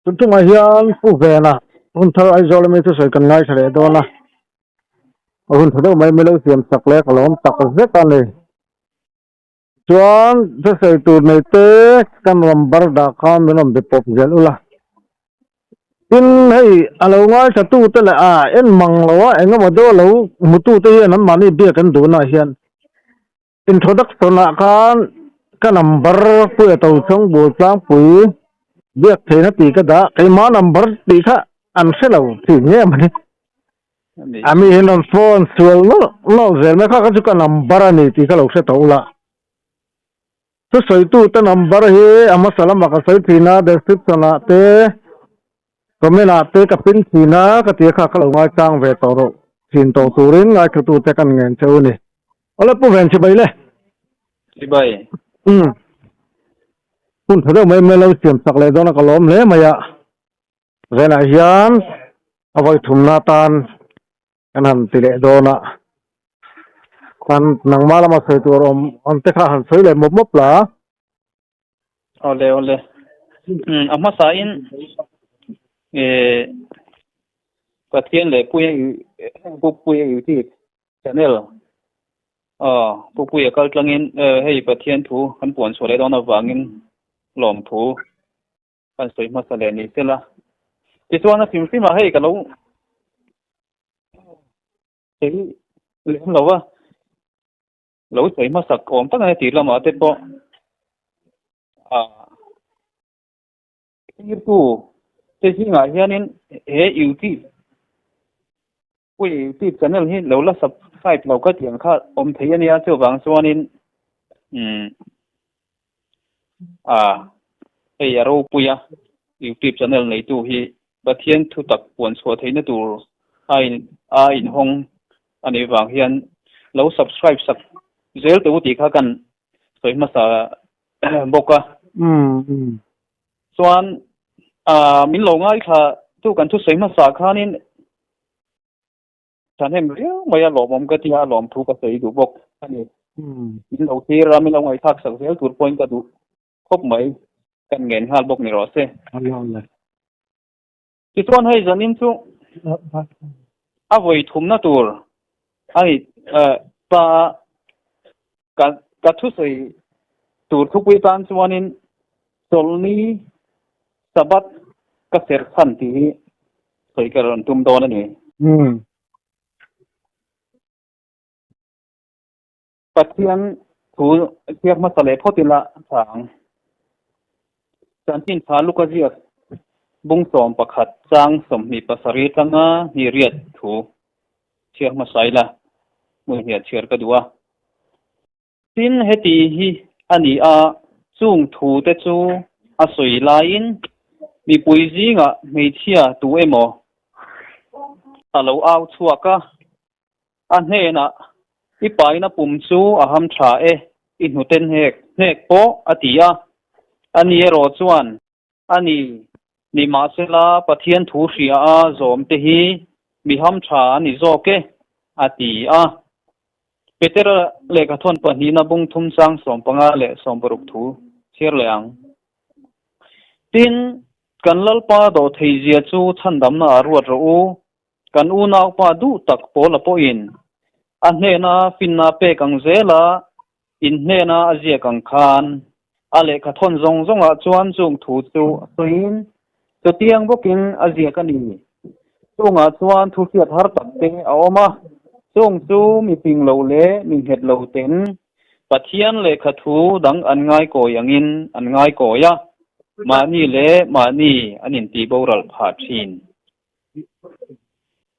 Tun tumah hian Pu Vena hun thar Aizawl ami thusawi kan ngaithla leh dawn a, a hun tha deuh mai mai lo siam sak leh ka lawm tak zet a ni. Chuan thusawi tur nei te kan rawn bar dah khan min rawn be pawp zel ula. Tin hei a lo ngaithla tu te leh a en mang lo a eng emaw deuh a lo hmu tu te hian anmahni biak an duhnaah hian Introduction ah khan ka number Puia Tochhawng bul tlangpui biak theihna tih ka dah, keimah number tih kha an hre lo thin nge mawni. A mi hian rawn phone sual nawlh nawlh zel mai kha kha chu ka number a ni tih ka lo hre tawh ula. Thusawitute number hi a hmasa lamah ka sawi thin a, description ah te comment ah te ka pin thin a ka tia kha ka lo ngaichang ve tawh rawh thin tawh turin ngaithlatute kan ngen che u ni. Awle Pu Ven chibai le. Chibai. Umm. Hun tha deuh mai mai lo siam sak leh dawn a ka lawm hle mai a. Venah hian a vawi thumna atan kan han ti leh dawn a. Khan nangmah lama sawi tur awm ang te kha han sawi leh mawp mawp la. Awle awle. Umm a hmasa in eh Pathian leh Puia Puia YouTube Channel aw Pu Puia kal tlangin hei Pathian thu kan puan chhuah leh dawn avangin lawmthu kan sawi hmasa leh ni sela. Tichuan a hrim hrim a hei ka lo sawi lem lo va, lo sawi hmasak awm tak a ni tih lamah te pawh ah Thirtu te zingah hianin he YouTube pui YouTube channel hi lo la subscribe lo ka tih ang kha awm thei a nia chuvang chuanin umm ah hei a ropui a YouTube channel neitu hi Pathian thutak puan chhuah theihna tur a in a inhawng a nih vang hian lo subscribe sak zel teh u tih kha kan sawi hmasa bawk a. Chuan min lo ngaithla tu kan thusawi hmasa khanin thahnem riau mai a lawmawm ka tia a lawm thu ka sawi duh bawk a ni. Min lo thlir a, min lo ngaihthlak sak zel tur pawhin ka duh khawp mai kan ngen nghal bawk ni rawh se. Tichuan hei zanin chu a vawi thumna tur a ni ta a, ka thusawi tur thupui tan chuanin Chawlhni Sabbath ka serh chhan tih hi sawi ka rawn tum dawn a ni. Pathian thu chhiar hmasa leh phawt ila tha ang. Chanchin tha Luka ziak bung 11 chang 27 atanga hnih riat thu chhiar hmasa ila hmun hniah chhiar ka duh a. Tin, heti hi a ni a, chung thu te chu a sawi laiin mipui zingah hmeichhia tu emaw a lo au chhuak a. A hnenah, I paina pum chu a ham tha e, i hnute hnek hnek pawh, a ti a. Ani erawh chuan, A ni, nimahsela Pathian thu hria a zawmte hi mi ham tha a ni zawk e, a ti a. Petera lehkhathawn pahnihna bung thum chang 15 leh 60 thu chhiar leh ang. Tin, kan Lalpa dawhtheizia chu chhandamna ah ruat rawh u, Kan unaupa duh tak Paula pawhin a hnena finna pek ang zela in hnena a ziak ang khan a lehkha thawn zawng zawngah chuan chung thu chu a sawiin chutiang bawkin a ziak a ni. Chungah chuan thu hriat har tak te a awm a, chung chu mi ping lo leh mi nghet lo ten Pathian lehkha thu dang an ngaikawi angin an ngaikawi a, mahni leh mahni an intihboral phah thin.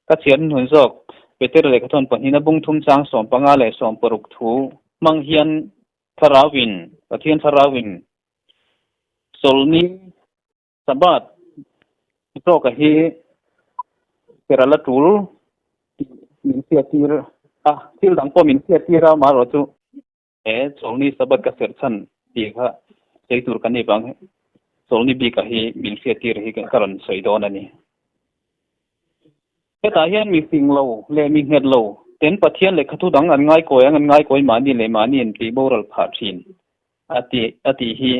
Ka chhiar hnun zawk, Peter lehkhathawn pahnihna bung thum chang 15 leh 60 thu hmang hian Thlarauin, Pathian Thlarauin Chawlhni, Sabbath, zawka hi Kerala tul tih min hriattir a, thil dang pawh min hriattir a, amaherawhchu He Chawlhni Sabbath ka serh chhan tih kha sawi tur kan nih vang Chawlhni bikah hi min hriattir hi ka rawn sawi dawn a ni. Hetah hian mi fing lo leh mi nghet lo ten Pathian lehkha thu dang an ngaikawi ang an ngaikawi mahni leh mahni an tih boral phah thin a ti a tih hi.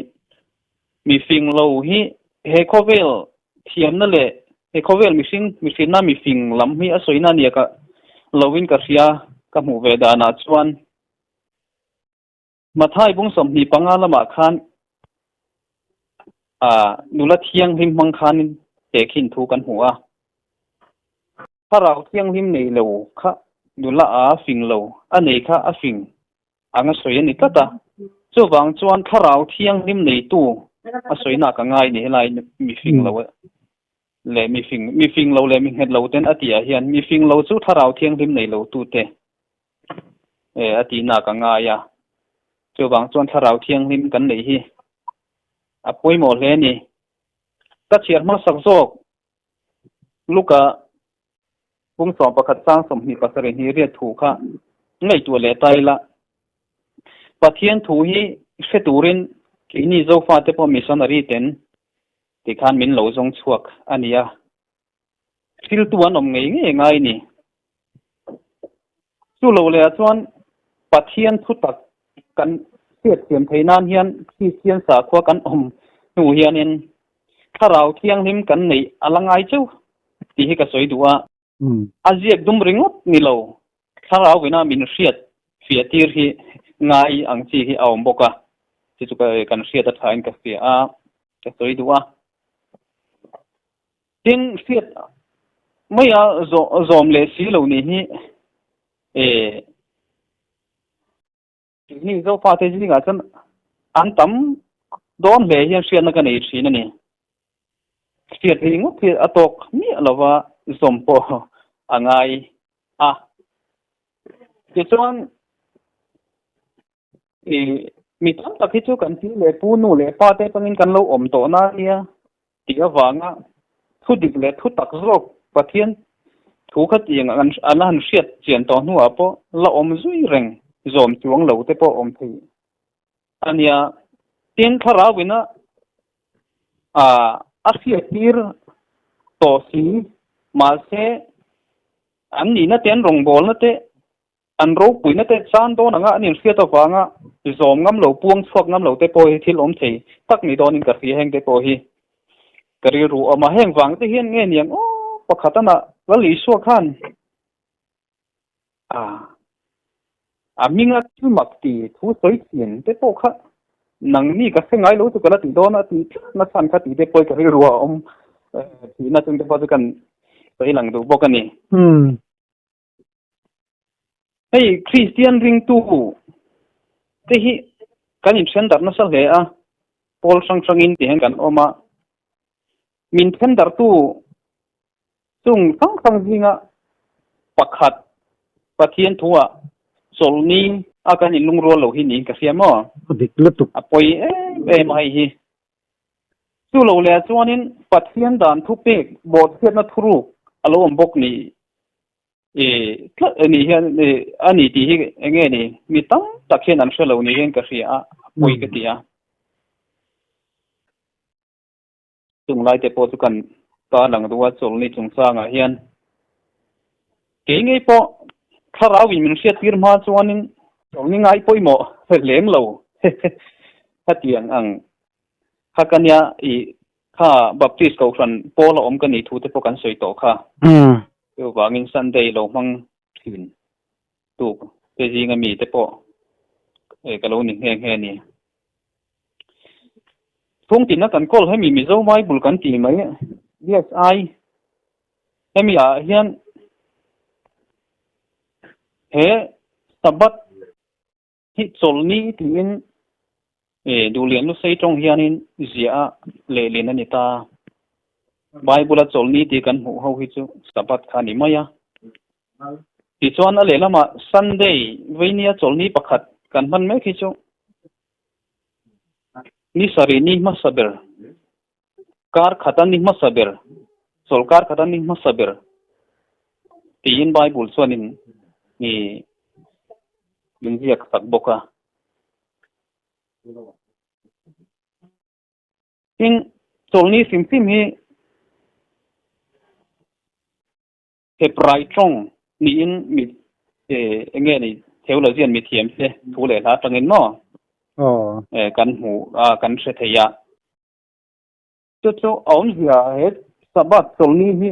Mi fing lo hi he khawvel thiamna leh he khawvel mihring mihrinna mi fing lam hi a sawina nia ka lovin ka hria ka hmuh ve danah chuan. Mathai bung 25 lamah khan nula thianghlim hmang khanin tehkhin thu kan hmu a. Thlarau thianghlim nei lo kha nula a fing lo, a nei kha a fing ang a sawi a ni tlat a. Chuvang chuan thlarau thianghlim neitu a sawina ka ngai ni helai mi fing lo leh mi fing mi fing lo leh mi nghet lo ten a tih ah hian mi fing lo chu thlarau thianghlim nei lo tute e a tihna ka ngai a. Chuvang chuan thlarau thianghlim kan neih hi a pawimawh hle a ni. Ka chhiar hmasak zawk Luka pung 11 chang 27 hi riat thu kha ngaihtuah leh ta ila. Pathian thu hi hre turin keini Zofate pawh missionary ten tikhan min lo zawng chhuak a ni a. Thiltu an awm ngei ngei ngai ni. Chu lo leh ah chuan Pathian thu tak kan hriatthiam theih nan hian Kristian sakhua kan awm hnu hianin Thlarau Thianghlim kan neih a la ngai cheu tih hi ka sawi duh a. A ziak dum ringawt ni lo, Thlarau ina min hriat fiah tir hi ngai ang chi hi a awm bawk a, chu chu kan hriat a thain ka hria a, ka sawi duh a. Tin, hriat maia zawm leh si lo nih hi e tihni Zofate zingah chuan an tam dawn hle hian hriatna ka nei thin a ni. Hriat hi ngawt hi a tawk miah lova zawm pawh a ngai a. Tichuan, i mi tam tak hi chu kan pi leh pu nu leh pa te atangin kan lo awm tawh na nia tih avanga thu dik leh thu tak zawk Pathian thu kha tiang an an la han hriat chian tawh hnuah pawh la awm zui reng zawm chuang lo te pawh awm thei a nia. Tin, thlarau ina a hriat tir tawh si mahse an nihna te an rawngbawlna te An ropuina te chan dawn anga an inhriat avanga zawm ngam lo, puang chhuak ngam lo te pawh hi thil awm thei tak ni dawnin ka hria heng te pawh hi ka rilru awm a. Heng vang te hian nge niang aw pakhat ana Lal Isua khan a a hminga thil mak ti thu sawi thin te pawh kha nangni ka hre ngai lo chu ka la tih dawn a tih tlat na chhan kha tih te pawh hi ka rilru a awm thihna chung te pawh chu kan sawi lang duh bawk a ni. Hei Kristian ringtu te hi kan inthen darh nasa hle a, pawl hrang hrangin ti hian kan awm a. Min then darhtu chung hrang hrang zinga pakhat Pathian thuah chawlhni a kan inlungrual lo hi niin ka hria maw? A dik lutuk. A pawi em em a hei hi. Chu lo leh chuanin Pathian dan thupek bawhchhiatna thuruk a lo awm bawk ni I tlat a nih hian i a ni tih hi eng nge ni? Mi tam tak hian an hre lo ni hian ka hria a, a pawi ka ti a. Chung lai te pawh chu kan ta lang duh a, chawlhni chungchangah hian kei ngei pawh thlarau in min hriat tir hma chuanin chawlhni ngai pawimawh lem lo hetiang ang kha ka nia i Kha Baptist Kohhran pawl a awm ka nih thu te pawh kan sawi tawh kha. Chuvangin Sunday lo hmang thin tuk te zinga mi te pawh ka lo ni nghe nghe a ni. Chhungtina kan kawl hemi Mizo Bible kan tih mai BSI hemi ah hian he Sabbath Hi chawlhni tiin Duhlian Lusei tawng hianin ziah a lehlin a ni ta. Bible-a chawlhni tih kan hmuh ho hi chu Sabbath kha a ni mai a. Tichuan a lehlamah Sunday veinia chawlhni pakhat kan hman mek hi chu ni sarih ni hmasa ber, kar khata ni hmasa ber, chawlh kar khata ni hmasa ber tiin Bible chuanin min ziak sak bawk a. Tin, chawlhni hrim hrim hi. Hebrai tawng niin mi eng nge ni theologian mi thiam te thu leh hla atangin maw kan hmu a kan hre thei a. Chu chu a awmzia he Sabbath chawlhni hi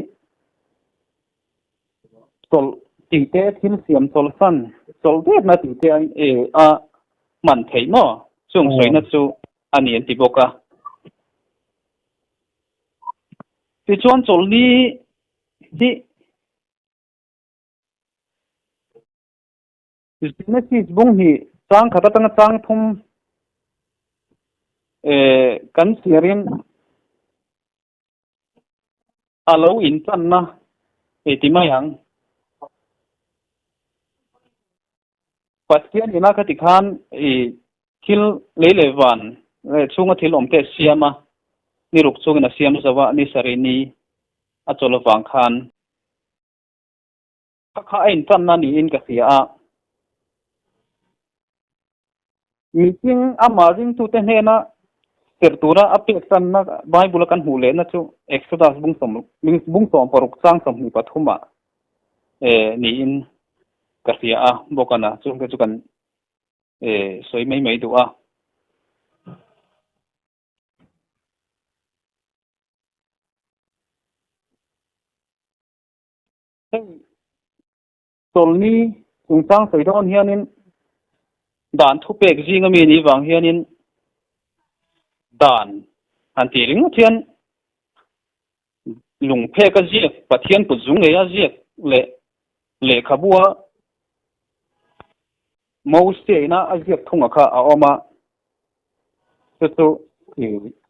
chawlh tih te thil siam chawlhsan chawlh detna tih te a hman theih maw chung sawina chu a ni an ti bawk a. Tichuan chawlhni hi Genesis bung hi chang khat atanga chang thum eh kan chhiarin a lo intanna ei ti mai ang. Pathian ina kha tikhan i thil lei leh van chhunga thil awm te a siam a, ni ruk chungin a siam zo a, ni sarih ni a chawl avang khan Kha kha a intanna niin ka hria a. Mihring amah ringtute hnena serh tura a pek tanna Bible-a kan hmuh lehna chu Exodus bung 16 chang 23 ah niin ka hria a, bawkana chungte chu kan sawi mai mai duh a. Hei chawlhni chungchang sawi dawn hianin dan thupek zinga mi nih vang hianin dan han tih ringawt hian lungphek a ziak Pathian kut zung ngei a ziak leh lehkhabua Mose ina a ziak thunga kha a awm a, chu chu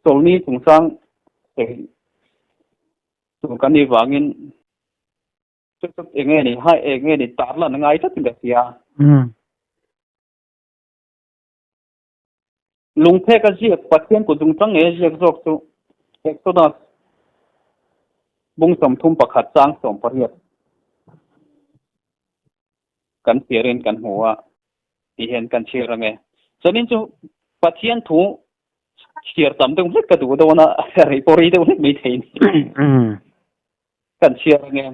chawlhni chungchang sawi Chu kan nih vangin chu chu eng nge ni hai eng nge ni tar lan a ngai tlat in ka hria. Lungphek a ziak Pathian kut zung chang nge a ziak zawk chu Exodus bung 31 chang 18 kan chhiarin kan hmu a tih hian kan chhiar ang e. Chuanin chu Pathian thu chhiar tam deuh hlek ka duh dawn a, rei pawh rei deuh hlek mai thei ni. Kan chhiar ang e.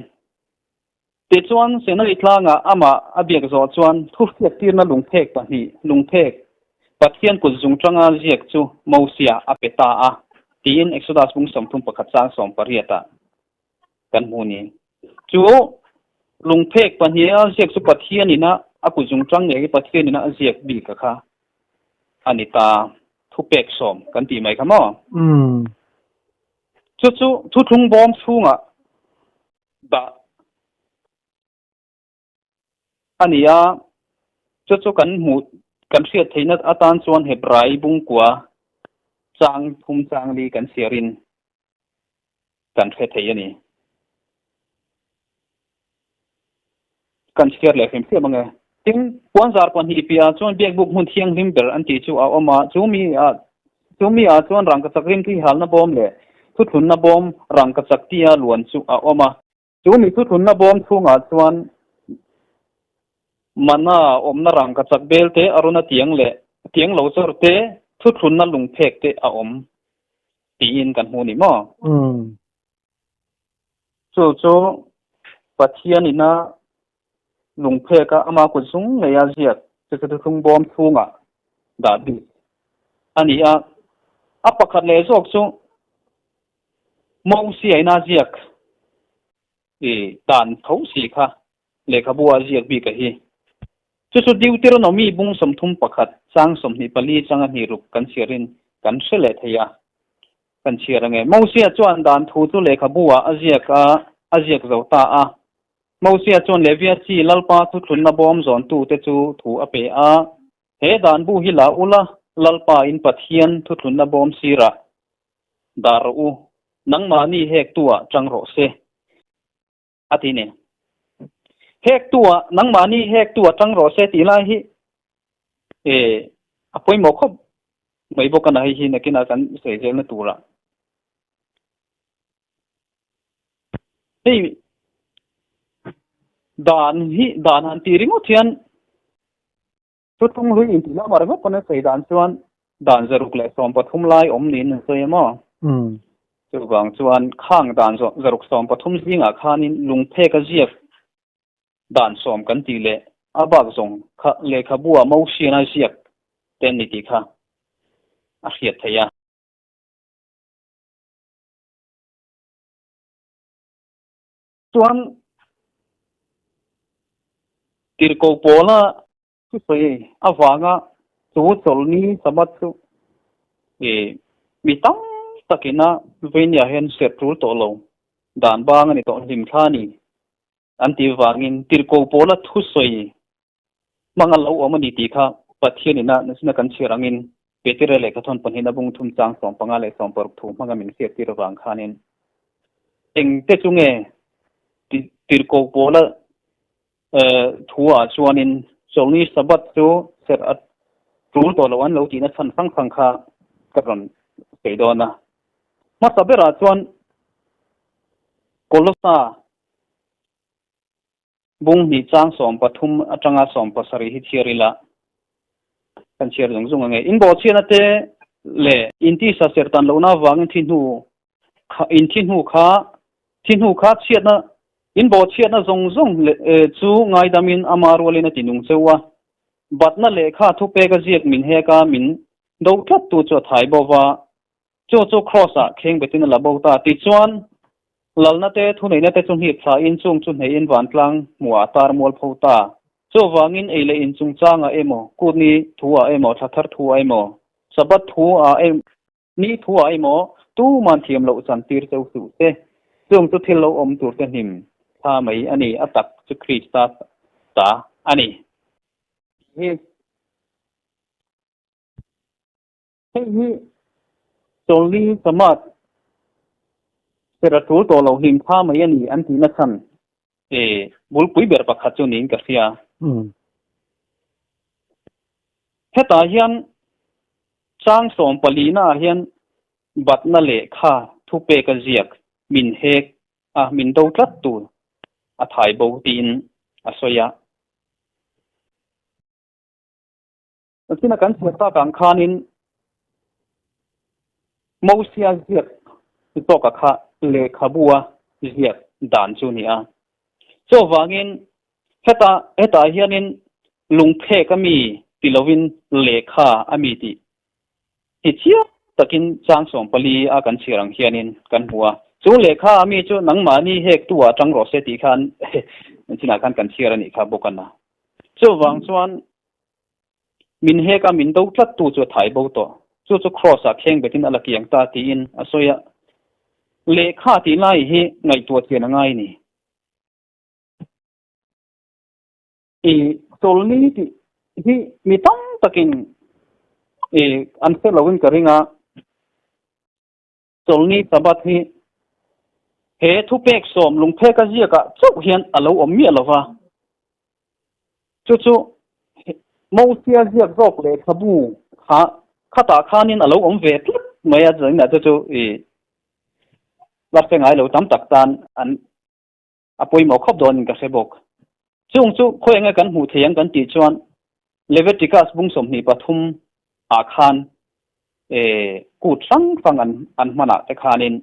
Tichuan Sinai tlangah amah a biak zawh chuan thu hriattirna lungphek pahnih, lungphek, Pathian kut zung tanga ziak chu Mosia a pe ta a, tiin Exodus bung 31 chang 18 ah kan hmu ni. Chu lungphek pahniha ziak chu Pathianina a kut zung tang ngei Pathianina a ziak bik a kha a ni ta. Thupek sawm kan tih mai kha maw? Chu chu thuthlung bawm chhungah dah a ni a, chu chu kan hmuh kan hriat theihna atan chuan Hebrai bungkua chang thum chang li kan chhiarin kan hre thei a ni. Kan chhiar leh hrim hrim ang e. Tin, puanzar pahnih piahah chuan biakbuk hmun thianghlim ber an tih chu a awm a, chu mi ah chu mi ah chuan rangkachak rimtui halna bawm leh thuthlunna bawm rangkachak tia luan chu a awm a. Chu mi thuthlunna bawm chhungah chuan mana awmna rangkachak bel te, Arona tiang leh tiang lo chawr te, thuthlunna lungphek te a awm tiin kan hmu ni maw? Chu chu Pathian ina lungphek a ama kut zung ngei a ziak chu chu thuthlung bawm chhungah dah bik a ni a. A pakhat leh zawk chu Mosia ina ziak i dan tho si kha lehkhabu a ziak bik a hi. Chu chu Deuteronomy bung 31 chang 24 changa hnih ruk kan chhiarin kan hre leh thei a, kan chhiar ange. Mosia chuan dan thu chu lehkhabu ah a ziak a, a ziak zo ta a. Mosia chuan Levia chi Lalpa thuthlunna bawm zawntute chu thu a pe a, He dan bu hi la ula, Lalpa in Pathian thuthlunna bawm sirah dah rawh u, nangmahni hek tuah chang rawh se, a ti ni. Hek tuah, nangmahni hek tuah chang rawh se tih lai hi e a pawimawh khawp mai bawk a na hei hi nakinah kan sawi zelna turah. Hei dan hi dan han tih ringawt hian Thuthung hlui intih lamah ringawt pawn a sawi dan chuan dan 113 lai awm niin an sawi a maw? Chuvang chuan khang dan zaruk 13 zingah khanin lungphek a ziak dan sawm kan tih leh a bak zawng kha lehkhabua Mosiana ziak te an ni tih kha a hriat theih a. Chuan tirhkoh pawla thusawi avanga chu chawlhni Sabbath chu mi tam takina veinia hian serh tul tawh lo dan bang a ni tawh hlim thla a ni an tih vangin tirhkoh pawla thusawi hmang a lo awm a ni tih kha Pathian ina nasina kan chhiar angin Petera lehkhathawn pahnihna bung thum chang 15 leh 60 thu hmanga min hriattir avang khanin engte chu nge tirhkoh pawla thuah chuanin Chawlhni Sabbath chu serh a tul tawh loh an lo tihna chhan hrang hrang kha ka rawn sawi dawn a. Hmasa berah chuan Kolosa Bung hnih chang 13 atanga 17 hi chhiar ila kan chhiar zung zung ange. In bawhchhiatna te leh in tisa serh tan lohna avangin thi hnu kha in thi hnu kha thi hnu kha chhiatna in bawhchhiatna zawng zawng leh chu ngaidamin ama rualin a ti nung cheu a. Batna lehkha thupek a ziak min hek a min do tlat tu chu a thai bo va. Chu chu Kraws ah kheng betin a la bo ta. Tichuan, lalna te, thuneihna te chu hnip thla in chung chu hneihin vantlang hmuh ah tar mual pho ta. Chuvangin ei leh in chungchang ah emaw, kutni thu ah emaw, thla thar thu ah emaw, Sabbath thu ah em, ni thu ah emaw, tuman thiam loh chan tir cheu suh se. Chung chu thil lo awm tur te hnim thla mai a ni, a tak chu Krista ta a ni. Hi. Hei hi Chawlni Samat ser a tul tawh lo hlim kha mai a ni an tihna chhan e bulpui ber pakhat chu niin ka hria. Hetah hian chang 14 ah hian batna lehkha thupek a ziak min hek a, min do tlat tur a thai bo tiin a sawi a. China kan chhiat tak ang khanin Mosia ziak tawka kha lehkhabua ziak dan chu ni a. Chuvangin heta hetah hianin lungphek a mi ti lovin lehkha a mi tih hi chiang takin chang 14 a kan chhiar ang hianin kan hmu a. Chu lehkha a mi chu nangmahni hek tu ah tang rawh se tih khan chinah khan kan chhiar a nih kha bawk a na. Chuvang chuan Min hek a, min do tlat tu chu a thai bo tawh. Chu chu Kraws ah kheng betin a la kiang ta tiin a sawi a. Lehkha tih lai hi ngaihtuah chian a ngai ni. I chawlni tih hi mi tam takin i an hre loin ka ring a. Chawlni Sabbath hi he thupek sawm lungphek a ziakah chauh hian a lo awm miah lo va. Chu chu Mosia ziak zawk lehkhabu kha khatah khanin a lo awm ve tlat mai a, zaninah chu chu i la hre ngai lo tam tak tan an a pawimawh khawp dawnin ka hre bawk. Chung chu khawi enge kan hmuh thei ang kan tih chuan Leviticus bung 23 ah khan kut hrang hrang an an hmanah te khanin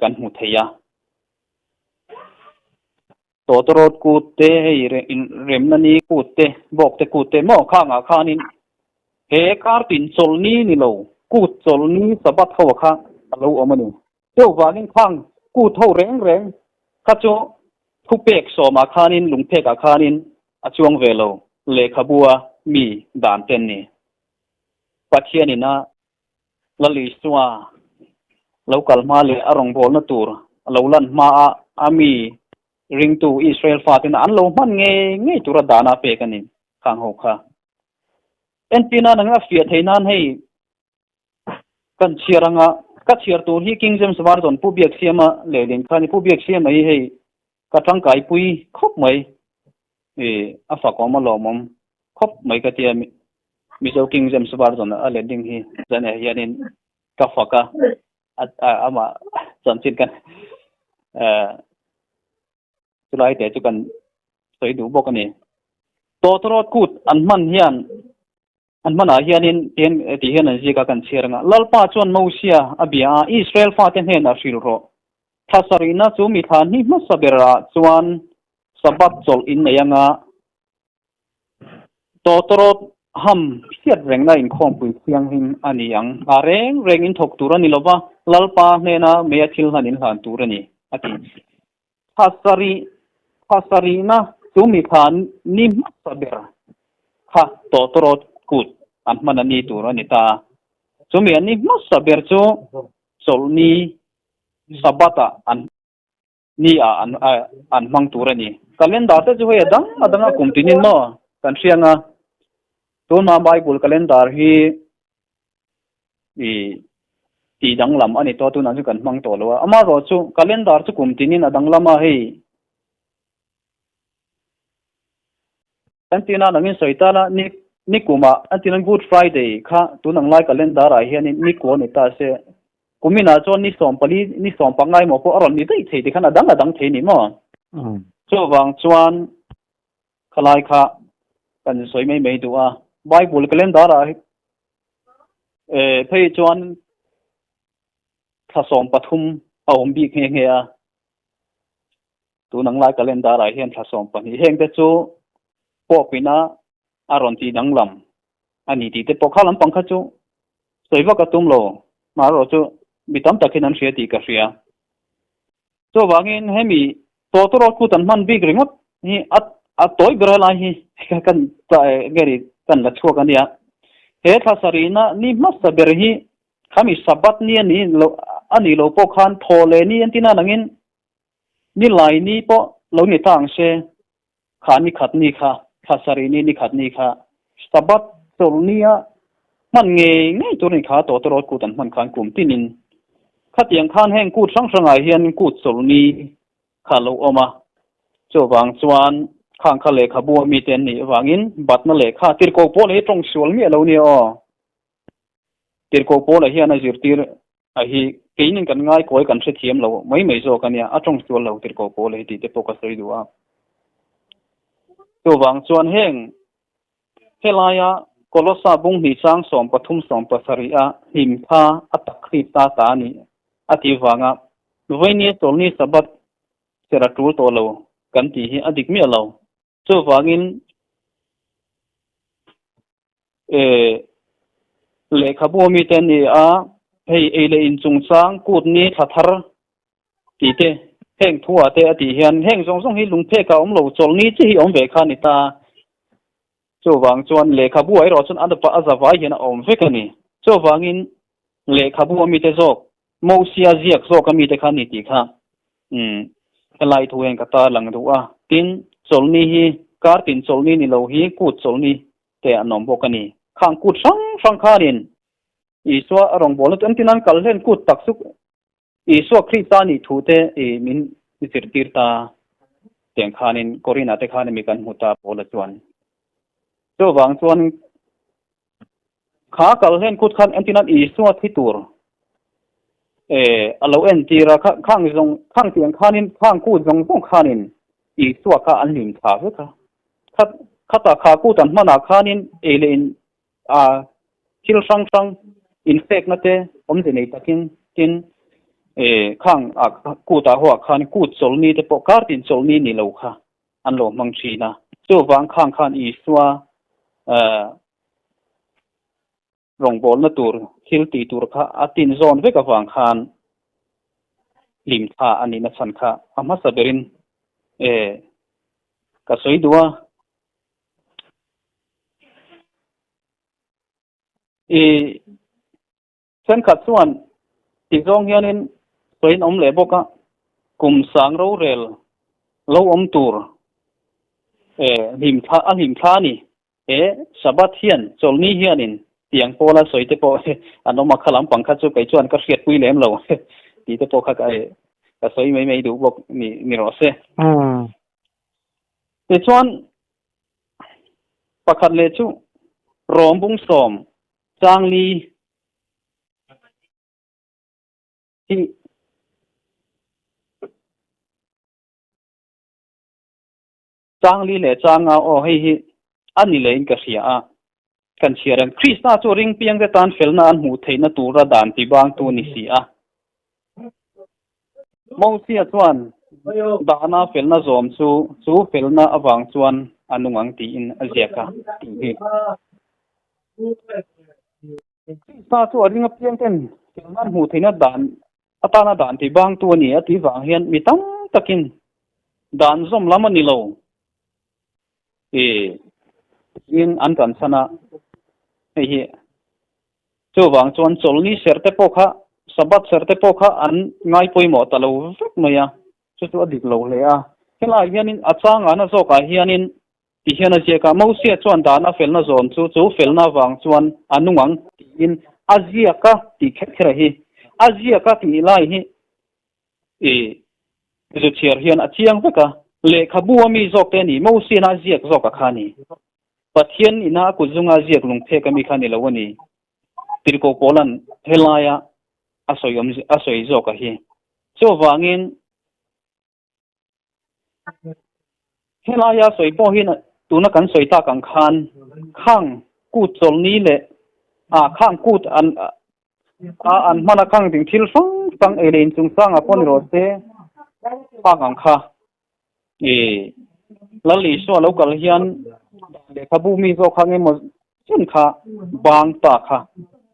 kan hmu thei a. Tawtawrawt kut te, hei remna ni kut te, bawk te kut te maw khangah khanin he kartin chawlhni ni lo kut chawlhni Sabbath ho kha a lo awm a ni. Chuvangin khang kut ho reng reng kha chu thupek sawmah khanin lungphekah khanin a chuang ve lo lehkhabua mi dan ten ni. Pathianin a Lal Isua lo kal hma leh a rawngbawlna tur a lo lan hma a a mi ringtu Israel faten an lo hman ngei ngei tura dana pek a ni khang ho kha. Entirna nang a fiah thei nan hei Kan chhiar anga ka chhiar tur hi King James Version Pu Biaksiama lehlin kha a ni. Pu Biaksiama hi hei ka tangkai pui khawp mai i a fakawm a lawmawm khawp mai ka tia Mizo King James Version a letling hi zan ah hianin ka fak a amah chanchin kan chulai te chu kan sawi duh bawk a ni. Tawtawrawt kut an hman hian. An hmanah hianin tihian ti hian an ziak a kan chhiar anga, Lalpa chuan Mosia a bia a, Israel fate hnenah hrilh rawh. Thla sarihna chu mi thla hni hmasa berah chuan Sabbath chawlh in nei anga, tawtawrawt ham hriat rengna inkhawmpui thianghlim a ni ang. A reng reng in thawk tur a ni lova, Lalpa hnena meia thil hlan in hlan tur a ni, a ti. Thla sarih, thla sarihna chu mi thla ni hmasa ber kha tawtawrawt kut an hman a ni tur a ni ta. Chumi an ni hmasa ber chu chawlhni Sabbath ah an ni ah an an hmang tur a ni. Calendar te chu hei a dang a dang a kum tinin maw kan hria anga tunhma Bible calendar hi i tih danglam a ni tawh a tunah chu kan hmang tawh lo a amaherawh chu calendar chu kum tinin a danglam a hei kan tina nangin sawi ta la ni ni kumah an tina Good Friday kha tun ang lai calendar ah hianin ni kua ni ta se kuminah chuan ni 14 ni 15 emaw pawh a rawn ni daih thei tikhan a dang a dang thei ni maw chuvang chuan khalai kha kan sawi mai mai duh a Bible calendar ah phei chuan thla 13 a awm bik nghe nghe a tun ang lai calendar ah hian thla 12 heng te chu pawpina a rawn tih danglam a ni tih te pawh kha lampang kha chu sawi vak a tum lo marawh chu mi tam takin an hria tih ka hria chuvangin hemi tawtawrawt kut an hman bik ringawt hi a a tawi ber lai hi kan nge ni kan la chhuak a nia he thla sarihna ni hmasa ber hi khami Sabbath ni a ni lo a nih loh pawh khan thaw leh ni an tina nangin ni lai ni pawh lo ni ta ang se kha ni khat ni kha thla sarih ni ni khat ni kha Sabbath chawlh nia hman ngei ngei tur ni kha tawtawrawt kut an hman khan kum tinin khatiang khan heng kut hrang hrangah hian kut chawlh ni kha lo awm a chuvang chuan khang kha lehkhabu a mite an nih avangin batna lehkha tirhkoh pawl hi tawng sual miah lo nia aw tirhkoh pawlah hian a zirtir a hi keinin kan ngai kawi kan hrethiam lo mai mai zawk a nia a tawng sual lo tirhkoh pawl hi tih te pawh ka sawi duh a chuvang chuan heng helaia Kolosa bung hnih chang 13 17 a hlim tha a tak Krista ta a ni a tih vanga vawinia chawlhni Sabbath ser a tul tawh lo kan tih hi a dik miah lo chuvangin lehkhabu ami te an ni a hei ei leh in chungchang kut ni thla thar tih te heng thu ah te a tih hian heng zawng zawng hi lungphek ah awm lo chawlhni chi hi awm ve kha a ni ta chuvang chuan lehkhabu ah erawh chuan a zavai hian a awm vek a ni chuvangin lehkhabu ami te zawk Mosia ziak zawk ami te kha a ni tih kha helai thu hian ka tarlang duh a tin chawlhni hi kar tin chawlhni ni lo hi kut chawlhni te an awm bawk a ni. Khang kut hrang hrang khanin Isua a rawngbawlna chu engtin an kal hlen kut tak chu Isua Krista nih thu te i min zirtir ta tiang khanin Korinah te khan mi kan hmu ta Paula chuan. Chuvang chuan kha kal hlen kut khan engtin an Isua thi tur e a lo entir a khang zawng khang tiang khanin khang kut zawng zawng khanin Isua kha an hlim thla vek a. Khat khata kha kut an hmanah khanin ei leh in a thil hrang hrang infekna te awmze nei takin tin khang a kutah ho ah khan kut chawlhni te pawh kar tin chawlhni ni lo kha an lo hmang thin a. Chuvang khang khan Isua rawngbawlna tur thil tih tur kha a tin zawn vek avang khan hlim tha a nihna chhan kha a hmasa berin e ka sawi duh a. I thenkhat chuan ti zawng hianin sawiin awm leh bawk a, kum sang rorel lo awm tur e hlim thla a hlim thla a ni. He Sabbath hian chawlhni hianin tiang pawla sawi te pawh an awm a, kha lampang kha chu kei chuan ka hriatpui lem lo tih te pawh kha ka sawi mai mai duh bawk ni rawh se. Tichuan pakhat leh chu Rom bung 10 chang li hi Chang li leh chang a aw hei hi a ni leh in ka hria a. Kan chhiar ang. Krista chu ring piangte tan felna an hmuh theihna tura dan tibangtu a ni si a. Mosia chuan dana felna zawm chu chu felna avang chuan a nung ang tiin a ziak a tih hi. Krista chu a ring apiangten felna an hmuh theihna dan atana dan tibangtu a ni a tih vang hian mi tam takin dan zawm lam a ni lo. I tiin an kan chhan a, hei hi chuvang chuan chawlhni serh te pawh kha Sabbath serh te pawh kha an ngai pawimawh ta lo vek mai a, chu chu a dik lo hle a. Helaiah hianin a changana zawkah hianin ti hian a ziak a, Mosia chuan dan a felna zawn chu chu felna avang chuan a nung ang tiin a ziak a tih kher kher a hi. A ziak a tih lai hi I zu chhiar hian a chiang vek a, lehkhabu a mi zawk te a ni, Mosiana a ziak zawk a kha a ni. Pathian ina a kut zunga a ziak lungphek a mi kha a ni lo a ni. Tirhkoh Paula'n helaia a sawi awm a sawi zawk a hi. Chuvangin helaia sawi pawh hi tuna kan sawi tak ang khan khang kut chawlhni leh ah khang kut an a an hman a khang ding thil hrang hrang ei leh inchungchangah pawh ni rawh se khang ang kha i Lal Isua lo kal hian lehkhabu mi zawk kha engemaw chen kha bang ta kha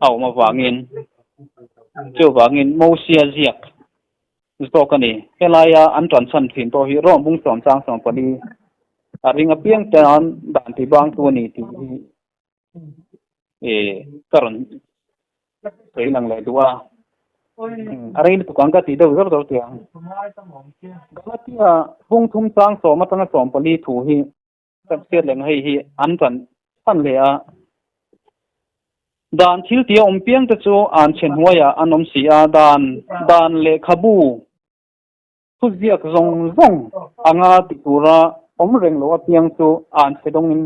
a awm avangin chuvangin Mosia ziak zawk a ni. Helaia an ṭanchhan ṭhin pawh hi Rome bung sawmchang 14 a ring apiang tan dan tibangtu a ni tih hi e ka rawn sawi lang leh duh a a rei lutuk ang ka tih deuh zawr zawr tih ang Galatia bung thum chang sawm atanga 14 thu hi kan hriat leh hei hi an ṭan chhan leh a dan thil tia awm piang te chu an chhe hnuaiah an awm si a dan dan lehkhabu Thu ziak zawng zawng anga ti tura awm reng lo apiang chu an chhe dawngin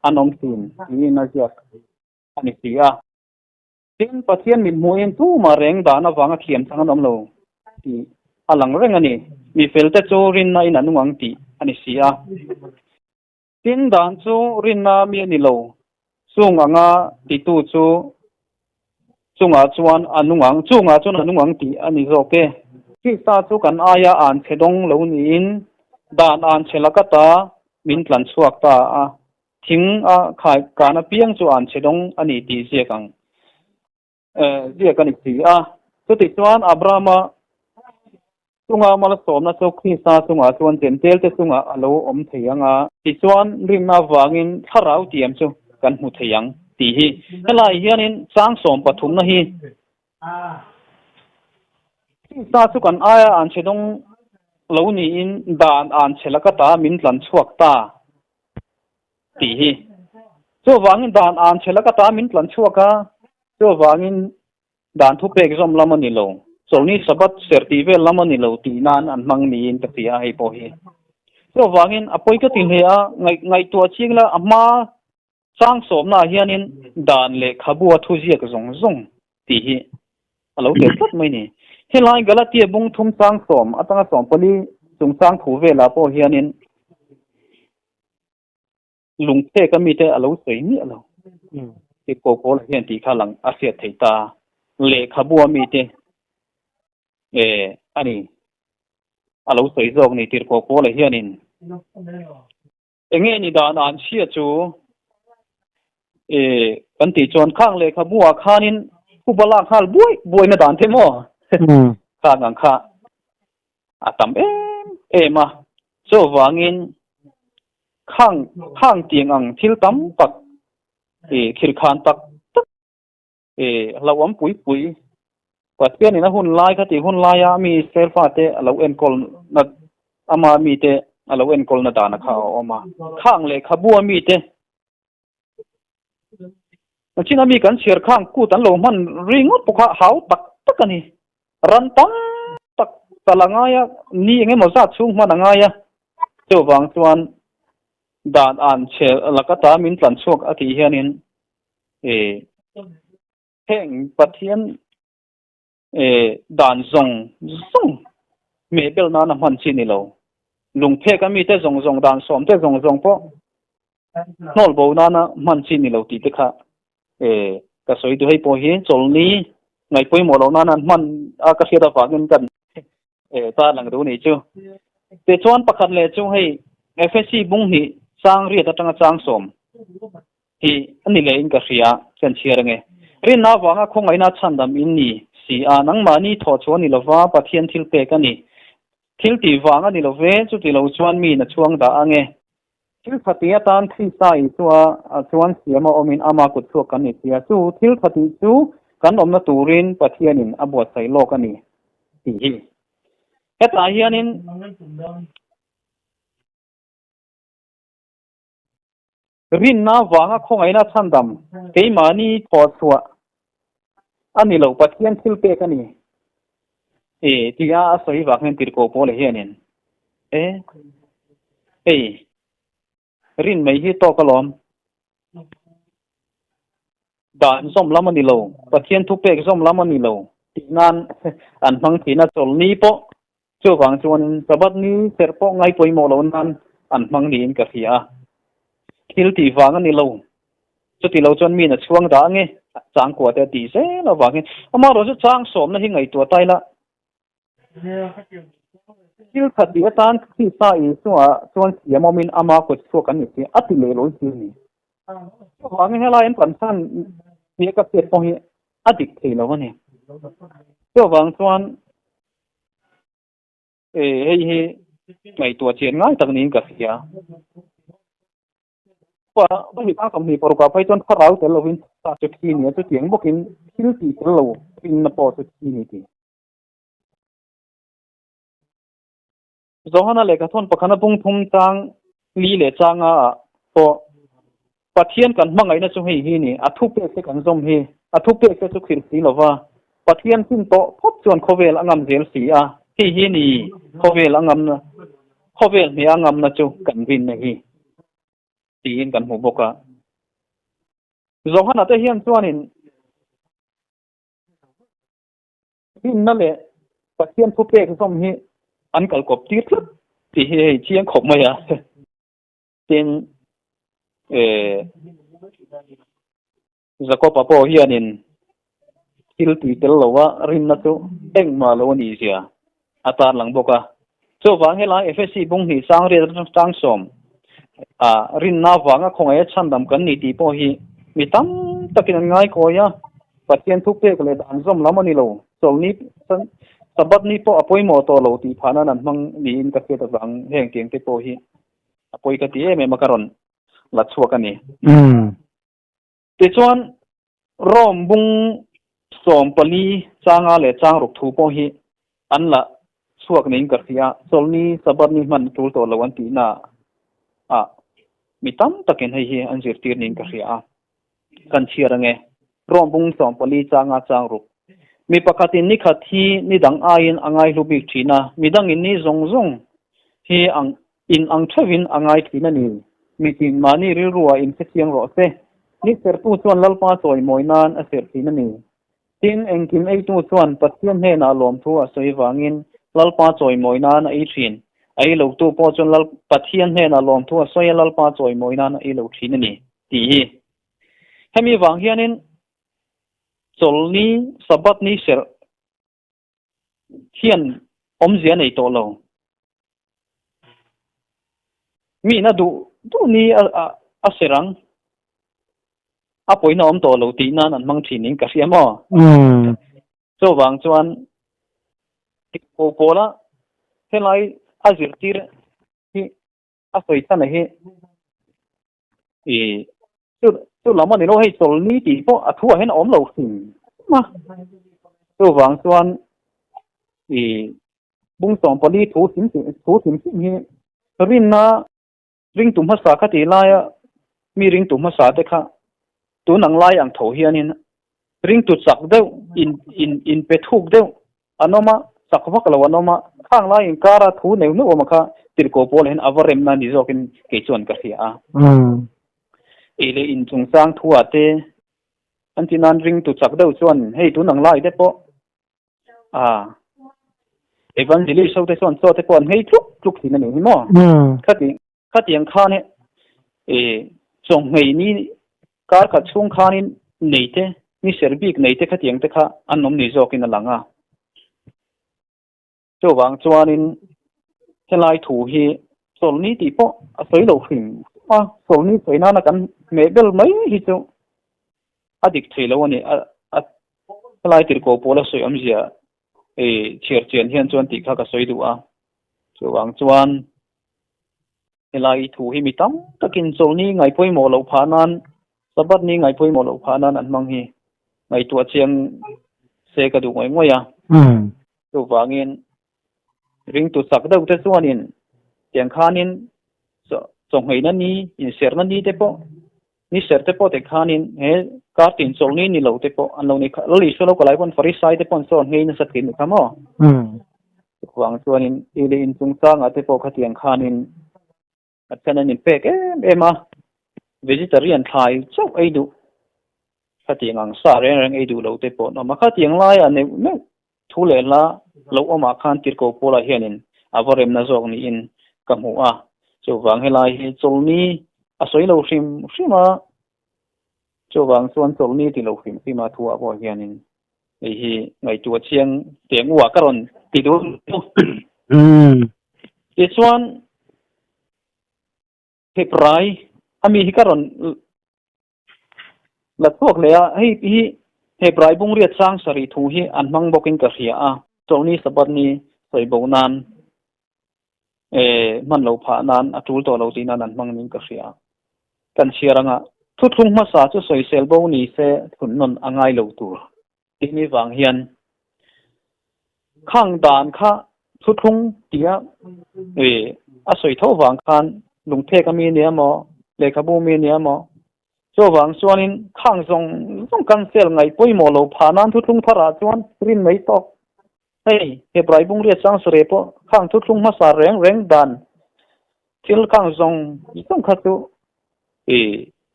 an awm thin tiin a ziak a ni si a. Tin, Pathian mit hmuhin tumah reng dan avanga thiam chang an awm lo tih a lang reng a ni. Mi felte chu rinna in a nung ang tih a ni si a. Tin, dan chu rinna mi a ni lo. Chung anga titu chu chungah chuan a nung ang, chungah chuan a nung ang tih a ni zawk e. Krista chu kan aia an chhe dawng lo niin dan an chhe laka ta min tlan chhuak ta a, thing a khai kan apiang chu an chhe dawng a ni tih ziak ang. Ziak a ni si a. Chutichuan Abrahama chunga malsawmna chu Krista chungah chuan Jentail-te chungah a lo awm thei ang a. Tichuan rinna avangin thlarau tiam chu kan hmu thei ang tih hi. Helai hianin chang 13-na hi Krista chu kan aia an chhe dawng lo niin dan an chhe laka ta min tlan chhuak ta tih hi. Chuvangin dan an chhe laka ta min tlan chhuak a, chuvangin dan thupek zawm lam a ni lo, chawlhni Sabbath serh tih vel lam a ni lo tih nan an hmang niin ka hria a hei pawh hi. Chuvangin a pawi ka ti hle a, ngaihtuah chiang ila a hma chang sawmnaah hianin dan lehkhabu a thuziak zawng zawng tih hi a lo tel tlat mai ni. Helai Galatia bung thum chang sawm atanga 14 chungchang thu velah pawh hianin lungphek a mite a lo sawi miah lo. Ti ko pawl hian tih kha lang a hriat thei ta. Lehkhabu a mite e a ni a lo sawi zawk ni tirhkoh pawl hianin enge ni dan an chhia chu e kan tih chuan khang lehkhabu ah khanin phuba lak nghal buai buaina dan te maw khang ang kha a tam em em a chuvangin khang khang tiang ang thil tam tak e khirkhan tak tak e hlauhawm pui pui Pathianin a hun lai kha tih hun laia mi Israel fate a lo enkawl na ama mite a lo enkawl na dana kha a awm a khang lehkhabu a mite Chin ami kan chhiar khang kut an lo hman ringawt pawh kha hau tak tak a ni. Ran tam tak tal a ngai a, ni eng emaw zat chhung hman a ngai a. Chuvang chuan dan an chhe laka ta min tlan chhuak a tih hianin e heng Pathian e dan zawng zawng hmeh bel nana hman chi ni lo. Lungphek a mite zawng zawng dan sawm te zawng zawng pawh hnawl bo nana hman chi ni lo tih te kha. E ka sawi duh hei pawh hi chawlni ngaih pawimawh loh nan an hman a ka hriat avangin kan e ta lang duh ni chu. Tichuan pakhat leh chu hei FSC bung hnih chang riat atanga chang sawm hi a ni leh in ka hria chuan chhiar ange. Rinna avanga khawngaihna chhandam in ni si a, nangmahni thawh chu a ni lova Pathian thil pek a ni. Thil tih vang a ni lo ve, chuti lo chuan mi na chhuang dah ange. Thil thatih atan Krista Isua chuan siam a awmin ama kut chhuak kan ni sia. Chu thil thatih chu kan awmna turin Pathianin a buatsaih lawk a ni tih hi. Hetah hianin rinna vanga khawngaihna chhandam keimahni thawhchhuah a ni lo, Pathian thil pek a ni e tia a sawi vang hian tirhkoh pawl hianin e hei rin mai hi tawk alawm dan zawm lam a ni lo, Pathian thupek zawm lam a ni lo tih nan an hmang thin a, chawlni pawh chuvang chuanin Sabbath ni serh pawh ngai pawimawh lo nan an hmang niin ka hria a, thil tih vang a ni lo. Chuti lo chuan miin a chhuang dah ange, changkua te a tih zel avangin. Amaherawh chu chang sawmna hi ngaihtuah ta ila, thil khat tih atan Krista Isua chuan siam awmin ama kut chhuak an ni si, a ti leh lo si a ni. Chuvangin helai an pansan nia ka hriat pawh hi a dik thei lo a ni. Chuvang chuan hei hi ngaihtuah chian ngai tak niin ka hria. Pa sawmhnih paruk ah phei chuan thlarau tel lovin ta chu thi nia chutiang bawkin thil tih tel lo rinna pawh chu thi ni ti. Johana lehkha thawn pakhana bung thum chang li leh changa ah pawh Pathian kan hmangaihna chu hei hi ni, a thupek te kan zawm hi, a thupek te chu khirh si lova Pathian fin tawh phawt chuan khawvel a ngam zel si a, hei hi ni khawvel a ngamna, khawvel hmeh a ngamna chu kan rinna hi tiin kan hmu bawk a. Johana te hian chuanin rinna leh Pathian thupek zawm hi an kalkawp tir tlat tih hi hei chiang khawp mai a. Tin, Jakob-a pawh hianin thil tui tel lova rinna chu engmah lo a nih zia a tarlang bawk a. Chuvang helai Efesi bung hnih sang riat atang sawm a rinna avanga khawngaih a chhandam kan ni tih pawh hi mi tam takin an ngaikawi a, Pathian thupek leh dan zawm lam a ni lo, chawlhni Sabbath ni pawh a pawimawh tawh lo tih phah nan an hmang niin ka hriat avang heng tiang te pawh hi a pawi ka ti em em a ka rawn la chhuak a ni. Tichuan, Rome bung 14 changa leh chang ruk thu pawh hi an la chhuak niin ka hria. Chawlhni, Sabbath ni hman tul tawh lo an tihna ah mi tam takin hei hi an zirtir niin ka hria a. Kan chhiar ange. Rome bung 14 changa chang ruk. Mi pakhatin ni khat hi ni dang aiin a ngaihlu bik thin a, mi dangin ni zawng zawng hi ang In ang theuhin a ngai thin a ni. Mitin mahni rilruah in hrechiang rawh se. Ni serhtu chuan Lalpa chawimawi nan a serh thin a ni. Tin, engkim eitu chuan Pathian hnenah lawmthu a sawi vangin Lalpa chawimawi nan a ei thin. A ei lotu pawh chuan Lal Pathian hnenah lawmthu a sawi a Lalpa chawimawi nan a ei lo thin a ni, tih hi. Hemi vang hianin chawlhni, Sabbath ni serh hian awmzia nei tawh lo. Mi in a duh duh ni a ser ang, a pawina awm tawh lo tih nan an hmang thin in ka hria maw? Chuvang chuan ko pawla helai a zirtir hi a sawi chhan a hi i chu chu lam a ni lo hei chawlhni tih pawh a thuah hian a awm lo hrim hrim a chuvang chuan i bung 14 thu hrim thu hrim hrim hi rinna ringtu hmasa kha tih laia mi ringtu hmasa te kha tun ang lai ang tho hianin ringtu chak deuh in in in pe thuk deuh an awm a, chak vak lo an awm a, khang lai inkara thu neuh neuh awm a kha tirhkoh pawl hian a va remna ni zawkin kei chuan ka hria a. Ei leh in chungchang thu ah te an ti nan ringtu chak deuh chuan hei tun ang lai te pawh a evangelist ho te chuan chaw te pawh an nghei tluk tluk thin a nih hi maw? Khati khatiang khan e chawnghei ni kar khat chhung khanin. nei te, ni ser bik nei te khatiang te kha an awm ni zawkin a lang a. Chuvang chuanin helai thu hi chawlhni tih pawh a sawi lo hrim hrim a, chawlhni sawi nana kan hmeh bel mai hi chu a dik thei lo a ni. A helai tirhkoh pawl a sawi awmzia chhiar chian hian chuan tih kha ka sawi duh a. Chuvang chuan helai thu hi mi tam takin chawlhni ngaihpawimawh loh phah nan, Sabbath ni ngaihpawimawh loh phah nan an hmang hi ngaihtuah chiang se ka duh ngawih ngawih a. Chuvangin ringtu chak deuh te chuanin tiang khanin chawhngheihna ni, inserhna ni te pawh, ni serh te pawh te khanin he kar tin chawlhni ni lo te pawh an lo ni kha. Lal Isua lo kalai pawn Farisai te pawh an sawn nghei nasa thin ni kha maw? Chuvang chuanin i leh in chungchangah te pawh khatiang khanin a then an inpek em em a, vegetarian thlai chauh ei duh, khatiang ang sa reng reng ei duh lo te pawh an awm a, khatiang laiah neuh neuh thu leh hla lo awmah khan tirhkoh pawlah hianin a va remna zawk niin ka hmu a, chuvang helai hi chawlhni a sawi lo hrim hrim a, chuvang chuan chawlhni ti lo hrim hrim a thu ah pawh hianin hei hi ngaihtuah chiang teng uah ka rawn ti duh. Tichuan Hebrai ami hi ka rawn la chhuak leh a, hei hi Hebrai bungriat sang sarih thu hi an hmang bawkin ka hria a, Chawlhni Sabbath ni sawi bo nan hman lo phah nan a tul tawh lo tih nan an hmang niin ka hria a. Kan chhiar anga thuthlung hmasa chu sawisel bo ni se thun nawn a ngai lo tur tih ni vang hian khang dan kha thuthlung tia a sawi tho vang khan lungphek ami nia maw lehkhabu mi nia maw chuvang chuanin khang zawng zawng cancel ngaih pawimawh lo phah nan thuthlung tharah chuan rin mai tawk. Hei, Hebrai bungriat sang sare pawh khang thuthlung hmasa reng reng dan thil khang zawng zawng kha chu i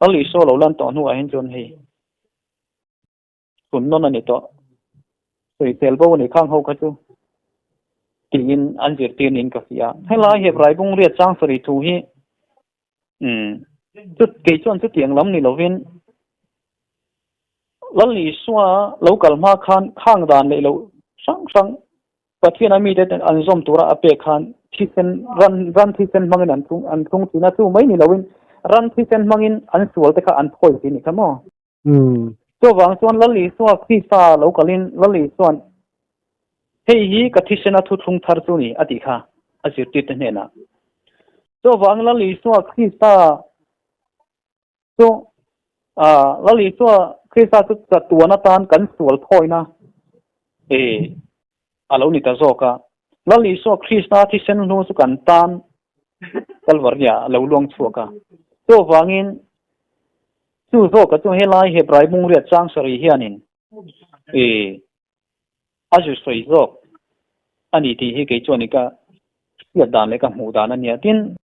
Lal Isua lo lan tawh hnuah hian chuan hei hun nawn a ni tawh. Sawisel bo a ni khang ho kha chu tiin an zirtir niin ka hria. Helai Hebrai bungriat sang sare thu hi Umm chu kei chuan chutiang lam ni lovin Lal Isua lo kal hma khan khang dan leh loh hrang hrang Pathian a mite ten an zawm tura a pek khan thisen ran ran thisen hmangin an thlung an thlung thin a chu mai ni lovin ran thisen hmangin an sual te kha an phawi thin ni kha maw. Chuvang chuan Lal Isua Krista lo kalin Lal Isua'n hei hi ka thisena thuthlung thar chu ni a tih kha a zirtirte hnenah. Chuvang Lal Isua Krista chu Lal Isua Krista chu chatuan atan kan sual thawina a lo ni ta zawk a. Lal Isua Krista thisen hnu chu kan tan Kalvaria a lo luang chhuak a. Chuvangin Chu zawka chu helai Hebrai bungriat chang sarih hianin i a zu sawi zawk a ni tih hi kei chuan i ka hriat dan leh ka hmuh dan a nia. Tin,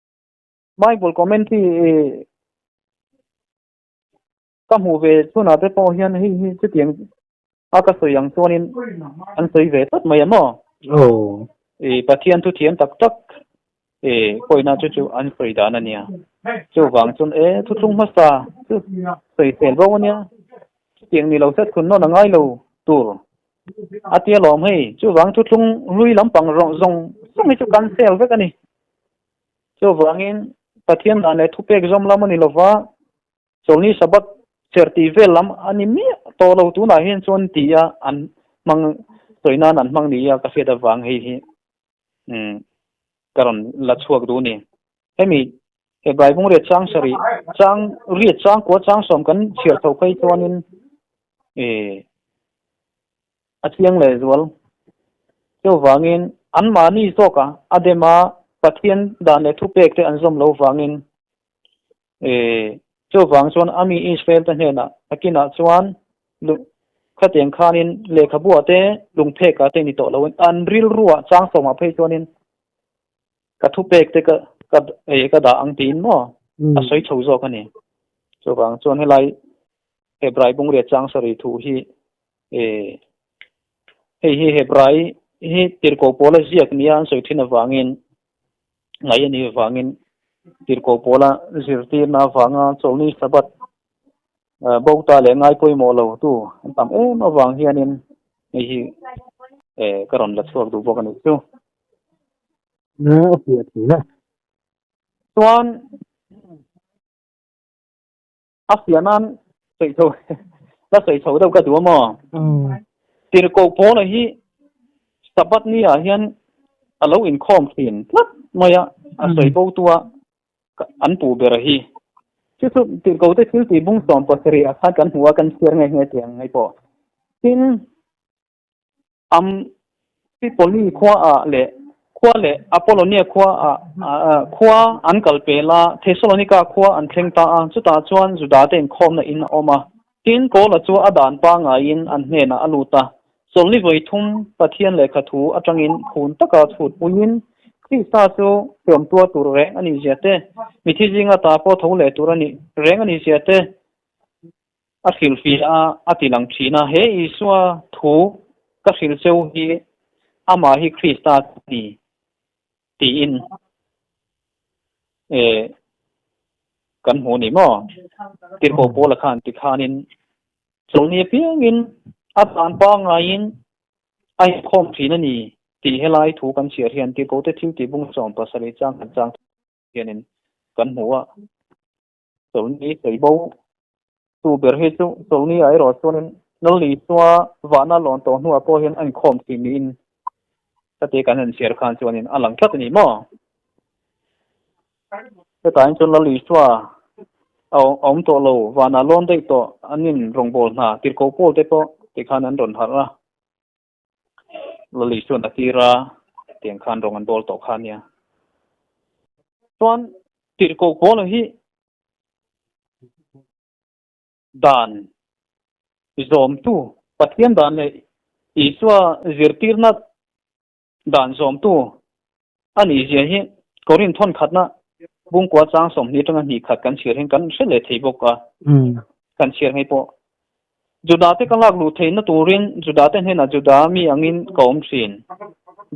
Bible commentary i ka hmuh ve chhunah te pawh hian hei hi chutiang a ka sawi ang chuanin an sawi ve tlat mai a maw? I Pathian thu thiam tak tak E, pawina chu chu an sawi dan a nia. Chuvang chuan e, thuthlung hmasa chu sawi sel bo a nia. Chutiang ni lo se thun nawn a ngai lo tur a tia lawm hei. Chuvang thuthlung hlui lampang rawng zawng zawng hi chu kan sel vek a ni. Chuvangin Pathian dan leh thupek zawm lam a ni lova, Chawlhni Sabbath cher tih vel lam a ni miah tawh lo tunah hian chuan tia an hmang sawi nan an hmang nia ka hriat avang hei hi. Umm ka rawn la chhuak duh ni. Hemi Hebrai bung riat chang sarih chang riat chang kua chang sawm kan chhiar tho phei chuanin eh a chiang leh zual. Chuvangin anmahni zawka a dem a Pathian dan leh thupek te an zawm lo vangin eh chuvang chuan ami Israel te hnenah takinah chuan Khatiang khanin lehkhabuah te lungphekah te ni tawh loin an rilruah chang sawmah phei chuanin ka thupek te ka ka ei ka dah ang tiin maw a sawi chho zawk a ni. Chuvang chuan helai Hebrai bungriat chang sarih thu hi hei hi Hebrai hi tirhkoh pawla ziak nia an sawi thin avangin ngaih a nih avangin tirhkoh pawla zirtirna avanga chawlhni Sabbath. Bo ta leh ngai pawimawh lo tu an tam em avang hianin hei hi ka rawn la chhuak duh bawk a nih chu. A piah thin a. Chuan a fiah nan sawi chho la sawi chho deuh ka duh a maw? Tirhkoh Paula hi Sabbath ni ah hian a lo inkhawm thin tlat mai a, a sawi bo tu a. An pu ber hi. Chu chu tirhkoh te thil tih bung 70 ah khan kan hmu a, kan chhiar nge nge tiang ngai pawh. Tin, Amphipoli khua ah leh khua leh Apollonia khua ah khua an kal pel a, Thessalonika khua an thleng ta a, chutah chuan Juda te inkhawmna in a awm a. Tin, Paula chu a dan pangaiin an hnenah a lut a, Chawlhni vawi thum Pathian lehkha thu atangin phun taka chhut puiin Krista chu hriam tuar tur reng a nih zia te, mithi zinga ta pawh tho leh tur a nih reng a nih zia te a hrilhfiah a, a ti lang thin a. He Isua thu ka hrilh cheu hi amah hi Krista a ni tiin kan hmu a ni maw? Tirhkoh Paula khan tikhanin Chawlhni apiangin a dan pangaiin a inkhawm thin a ni tih helai thu kan chhiar hian Tirhkohte thil tih bung 70 chang kan chang hianin kan hmu a. Chawlhni sawi bo tu ber hi chu chawlhni ah erawh chuanin Lal Isua vahna lawn tawh hnuah pawh hian a inkhawm thin niin ka ti kan han chhiar khan chuanin a lang tlat a ni maw? Hetah hian chuan Lal Isua a awm tawh lo, vanah lawn daih tawh an in rawngbâwl hna tirhkoh pawl te pawh tikhan an rawn harh a, Lal Isua'n a tir a, tiang khan rawng an bawl tawh kha a nia. Chuan tirhkoh pawl hi dan zawmtu, Pathian dan leh Isua zirtirna dan zawmtu a nih zia hi Korin thawn khatna bungkua chang 20 atanga hnih khat kan chhiar hian kan hre leh thei bawk a, kan chhiar ngei pawh. Juda te ka lak luh theihna turin Juda te hnenah Juda mi angin ka awm thin.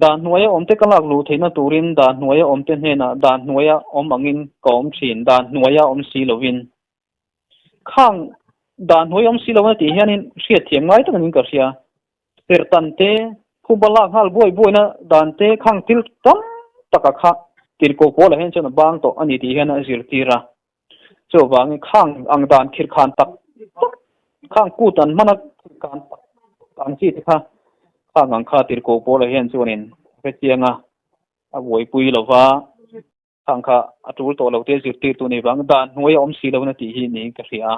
Dan hnuaia awm te ka lak luh theihna turin dan hnuaia awm te hnenah dan hnuaia awm angin ka awm thin, dan hnuaia awm si lovin. Khang dan hnuaia awm si lovin a tih hianin hriatthiam ngai takin ka hria. Serhtan te, phuba lak nghal buai buaina dan te khang thil tam taka kha tirhkoh Paula hian chuan a bang tawh a ni tih hian a zirtir a. Chuvangin khang ang dan khirkhan tak tak, khang kut an hmana khirkhan tak tak ang chi te kha khang ang kha tirhkoh Paula hian chuanin a hrechiang a, a buaipui lo va, khang kha a tul tawh lo te zirtirtu ni vang dan hnuai a awm si lo na tih hi niin ka hria a.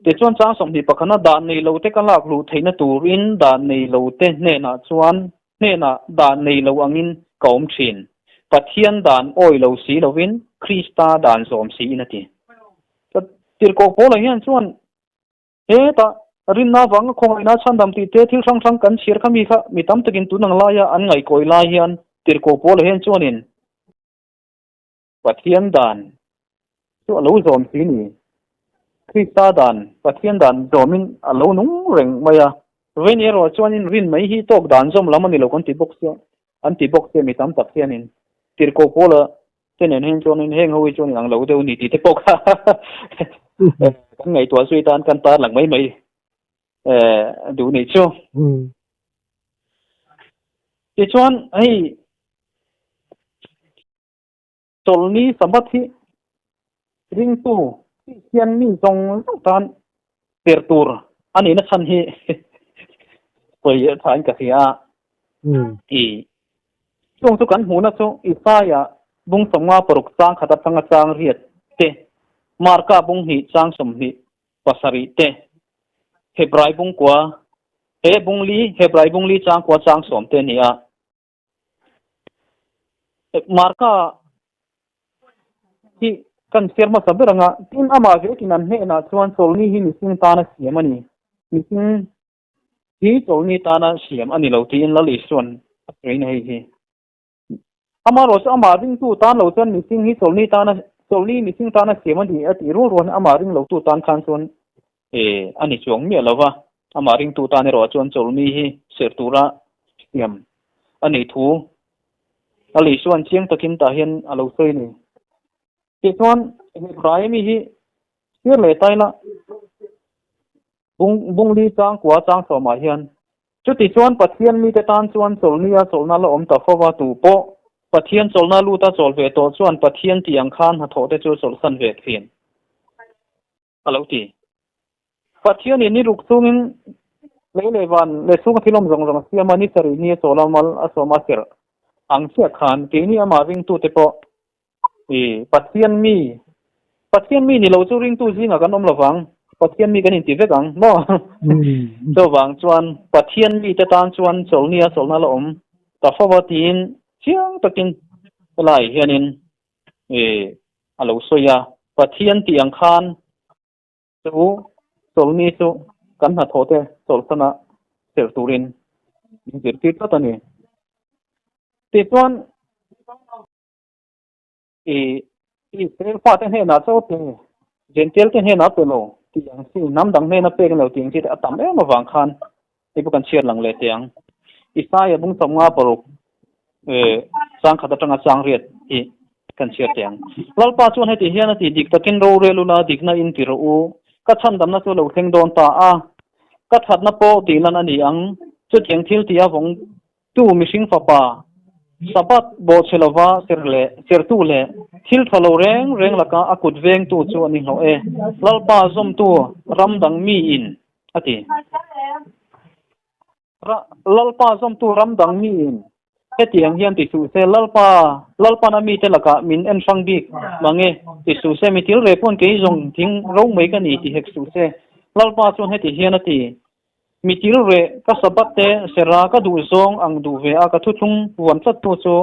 Tichuan chang 21 a dan nei lo te ka lak luh theihna turin dan nei lo te hnenah chuan hnenah dan nei lo angin ka awm thin. Pathian dan awi lo si lovin Krista dan zawm siin a ti. Tirhkoh Paula hian chuan Hetah, rinna avanga khawngaihna chhandam tih te thil hrang hrang kan chhiar kha mi kha mi tam takin tun ang laia an ngaihkawi lai hian tirhkoh Paula hian chuanin Pathian dan chu a lo zawm si ni. Krista dan, Pathian dan zawmin a lo nung reng mai a. Veni erawh chuanin rin mai hi tawk dan zawm lam a ni lo kan ti bawk sia, an ti bawk sia mi tam tak hianin tirhkoh Paula Te nen hian chuanin heng ho hi chuan inang lo deuh ni tih te pawh kha kan ngaihtuah zui tan kan tar lang mai mai duh nih chu. Tichuan hei chawlhni Sabbath hi ringtu Kristian mi zawng zawng tan per tur a nihna chhan hi sawi thain ka hria a. I Chung chu kan hmuhna chu Isaia bung 56 chang khat atanga chang riat te, Marka bung hnih chang 27 te, Hebrai bung kua, he bung li, Hebrai bung li chang kua chang 10 te a ni a. Marka hi kan chhiar hmasa ber anga, tin amah vekin an hnenah chuan chawlhni hi mihring tana siam a ni. Mihring Hi chawlhni tana siam a ni lo tiin Lal Isua'n a sawi na hei hi. Amaherawh chu amah ringtu tan lo chuan mihring hi chawlhni tana chawlhni mihring tana siam a ni a tih rual rual hian amah ring lotu tan khan chuan a ni chuang miah lo va, amah ringtu tan erawh chuan chawlhni hi serh tura siam a nih thu Lal Isua'n chiang takin tah hian a lo sawi a ni. Tichuan Hebraia mi hi sir leh taila. Bung bungli chang kua chang sawmah hian chuti chuan Pathian mite tan chuan chawlhnia chawlhna la awm ta fo va, tu pawh Pathian chawlhna luta chawl ve tawh chuan Pathian tih ang khan hnathawh te chu chawlhsan ve thin a lo ti. Pathianin ni ruk chungin lei leh van leh chhunga thil awm zawng zawng a siam a, ni sarih ni a chawl a, mal a sawm a serh ang chiah khan keini amah ringtute pawh I Pathian mi, Pathian mi ni lo chu ringtu zingah kan awm lovang, Pathian mi kan inti vek ang maw? Chuvang chuan Pathian mite tan chuan chawlhnia chawlhna la awm ta fo va tiin chiang takin helai hianin i a lo sawi a, Pathian tih ang khan chu chawlhni chu kan hnathawh te chawlhsana serh turin min zirtir tlat a ni. Tichuan. I Israel fate hnenah chaw pe, Jentail te hnenah pe lo tih ang chi, hnam dang hnena pek lo tih ang chi te a tam em avang khan hei pawh kan chhiat lang leh teh ang. Isaia bung sawmnga paruk chang khat atanga chang riat hi kan chhiat teh ang. Lalpa chuan heti hian a ti, Dik takin rorel ula, dikna in ti rawh u, ka chhandamna chu lo thleng dawn ta a, ka thatna pawh tih lan a ni ang, chutiang thil tih a vawng Tu mihring fapa, Sabbath bawhchhe lova ser leh sertu leh thil tha lo reng reng laka a kut vengtu chu a ni hlawh e, Lalpa zawmtu ram dang miin a ti. Lalpa zawmtu ram dang miin hetiang hian ti suh se, Lalpa, Lalpan a mite lakah min en hrang bik mange ti suh se, mi thil reh pawn kei zawng thing ro mai ka ni ti hek suh se, Lalpa chuan heti hian a ti. Mi til reh ka Sabbath te sera ka duh zawng ang duh ve a ka thuthlung vuan tlat tu chu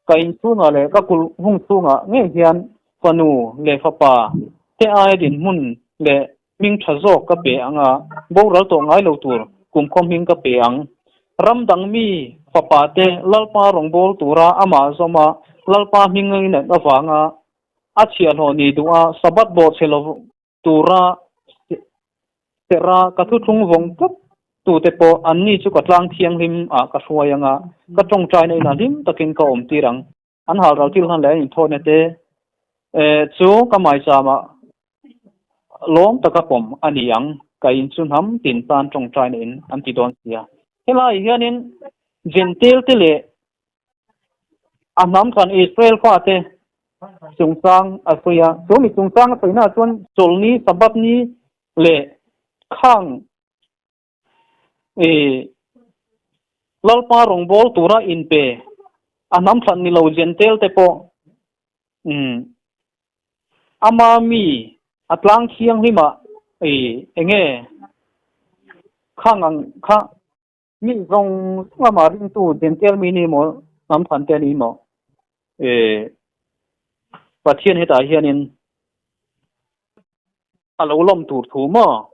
ka inchhungah leh ka kulh hung chhungah ngei hian fanu leh fapa te aia dinhmun leh hming tha zawk ka pe ang a, boral tawh ngai lo tur kumkhaw hming ka pe ang. Ram dang mi fapa te Lalpa rawngbâwl tura amah zawm a Lalpa hming a inat avanga a chhiahhlawh ni duh a Sabbath bawhchhe lo Tura serh a ka thuthlung vawng tlat tute pawh anni chu ka tlang thianghlim ah ka hruai ang a, ka tawngtaina inah hlim takin ka awm tir ang. An halral thil hlan leh an inthawhna te chu ka maichamah lawm taka pawm a ni ang, ka in chu hnam tin tan tawngtaina in an ti dawn sia. Helaiah hianin Jentail te leh A hnam khan Israel fate chungchang a sawi a, chu mi chungchang a sawinaah chuan Chawlhni, Sabbath ni leh khang ih Lalpa rawngbâwl tura inpe a hnam thlan ni lo Jentail te pawh umm ama mi a tlang thianghlimah ih eng nge khang ang kha Mi zawng zawng amah ringtu Jentail mi ni maw, hnam than te ni maw? Eh, Pathian hetah hianin a lo lawm tur thu maw?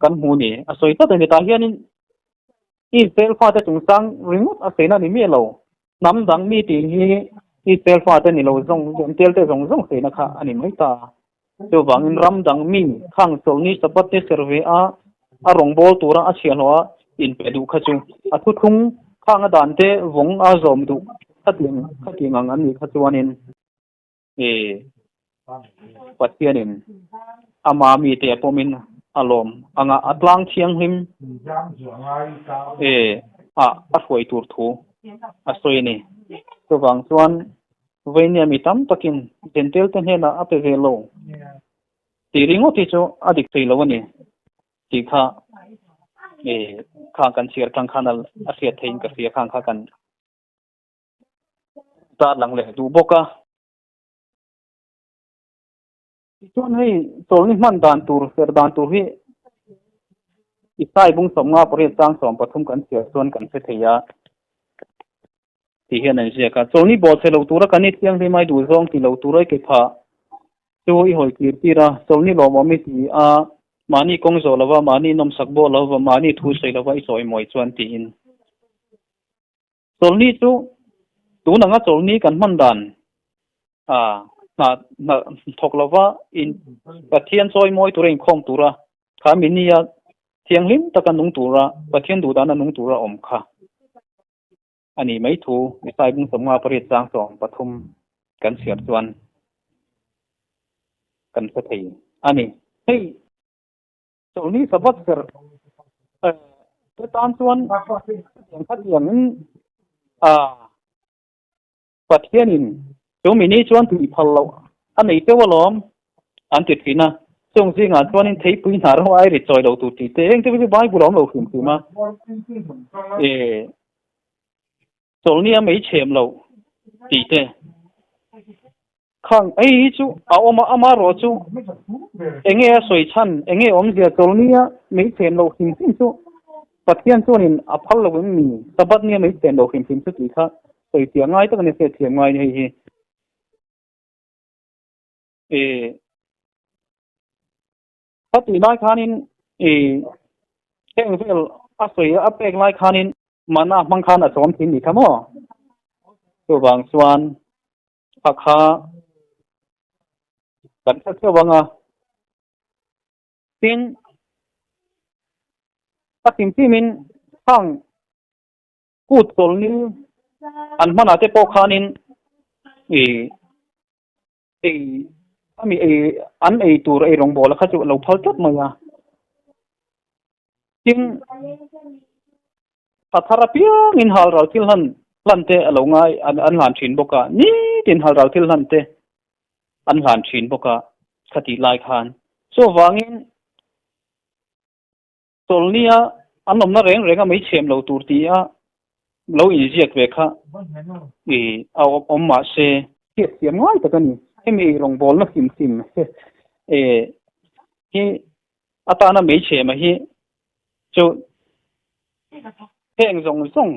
Kan hmu ni, a sawi tlat a ni. Tah hianin Israel fate chungchang ringawt a sawi na ni miah lo. Hnam dang mi tih hi Israel fate ni lo zawng Jentail te zawng zawng sawi na kha a ni mai ta. Chuvangin ram dang mi khang chawlhni Sabbath te ser ve a, a rawngbâwl tura a chhiahhlawh a inpe duh kha chu a thuthlung khang a dan te vawng a zawm duh khatiang khatiang ang an nih kha chuanin i Pathianin ama mite a pawmin a lawm anga a tlang thianghlim i ah a hruai tur thu a sawi a ni. Chuvang chuan Vainia mi tam takin Jentail te hnenah a pe ve lo tih ringawt hi chu a dik thei lo a ni tih kha kha kan chhiar tang khan a hriat theiin ka hria khang kha kan tar lang leh duh bawk a. Tichuan hei chawlhni hman dan tur ser dan tur hi Isai bung sawmnga pariat chang 13 kan chhiar chuan kan hre thei a tih hian an ziak a. Chawlhni bawhchhe lo tura kan i thianghlim a, i duh zawng ti lo tura i ke phah chu i hawi kir tir a, chawlhni lawmawm i ti a, mahni kawng zawh lova, mahni nawmsak bawh lova, mahni thu sawi lova i sawi mawi chuan tiin. Chawlhni chu tun anga chawlhni kan hman dan a hna hna thawk lova in Pathian chawi mawi tura inkhawm tura kha mi nia thianghlim taka nung tura Pathian duh dana nung tura awm kha a ni mai thu Isai bung 58 chang 13 kan chhiar chuan. kan hre thei a ni. Hei chawlhni Sabbath serh te tan chuan hetiang khatiangin Pathianin chu mini chuan tih phal loh a nei teuh alawm an ti thin a. Chung zingah chuanin theipui hna ro ai ri chawi lo tur tih te eng te chu Bible a awm lo hrim hrim a. Chawlhni a mei chhem lo tih te khang ei hi chu a awm a, amarawh chu enge a sawi chhan, enge awmzia chawlhni a mei chhem lo hrim hrim chu Pathian chuanin a phal lo em mi, Sabbath ni a mei chhem lo hrim hrim chu tih kha sawi chiah ngai tak a ni, hriat thiam ngai a ni hei hi. A tih lai khanin heng vel a sawi a pek lai khanin mana hmang khan a chawm thin ni kha maw? Chuvang chuan a kha kan hre theuh ang a. Tin, a hrim hrimin hang kut chawlhni an hmanah te pawh khanin Ei ami ei an ei tur ei rawngbawl kha chu a lo phal tlat mai a. Tin, a thar apiangin hal ral thil hlan hlan te a lo ngai an an hlan thin bawk a, nitin hal ral thil hlan te an hlan thin bawk a khatih lai khan. Chuvangin Chawlhnia an awmna reng reng a mei chhem lo tur ti a lo inziak ve kha i a awm mah se. Hriat thiam ngai tak a ni. Hemi rawngbawlna hrim hrim hi atana mei chhema hi chu heng zawng zawng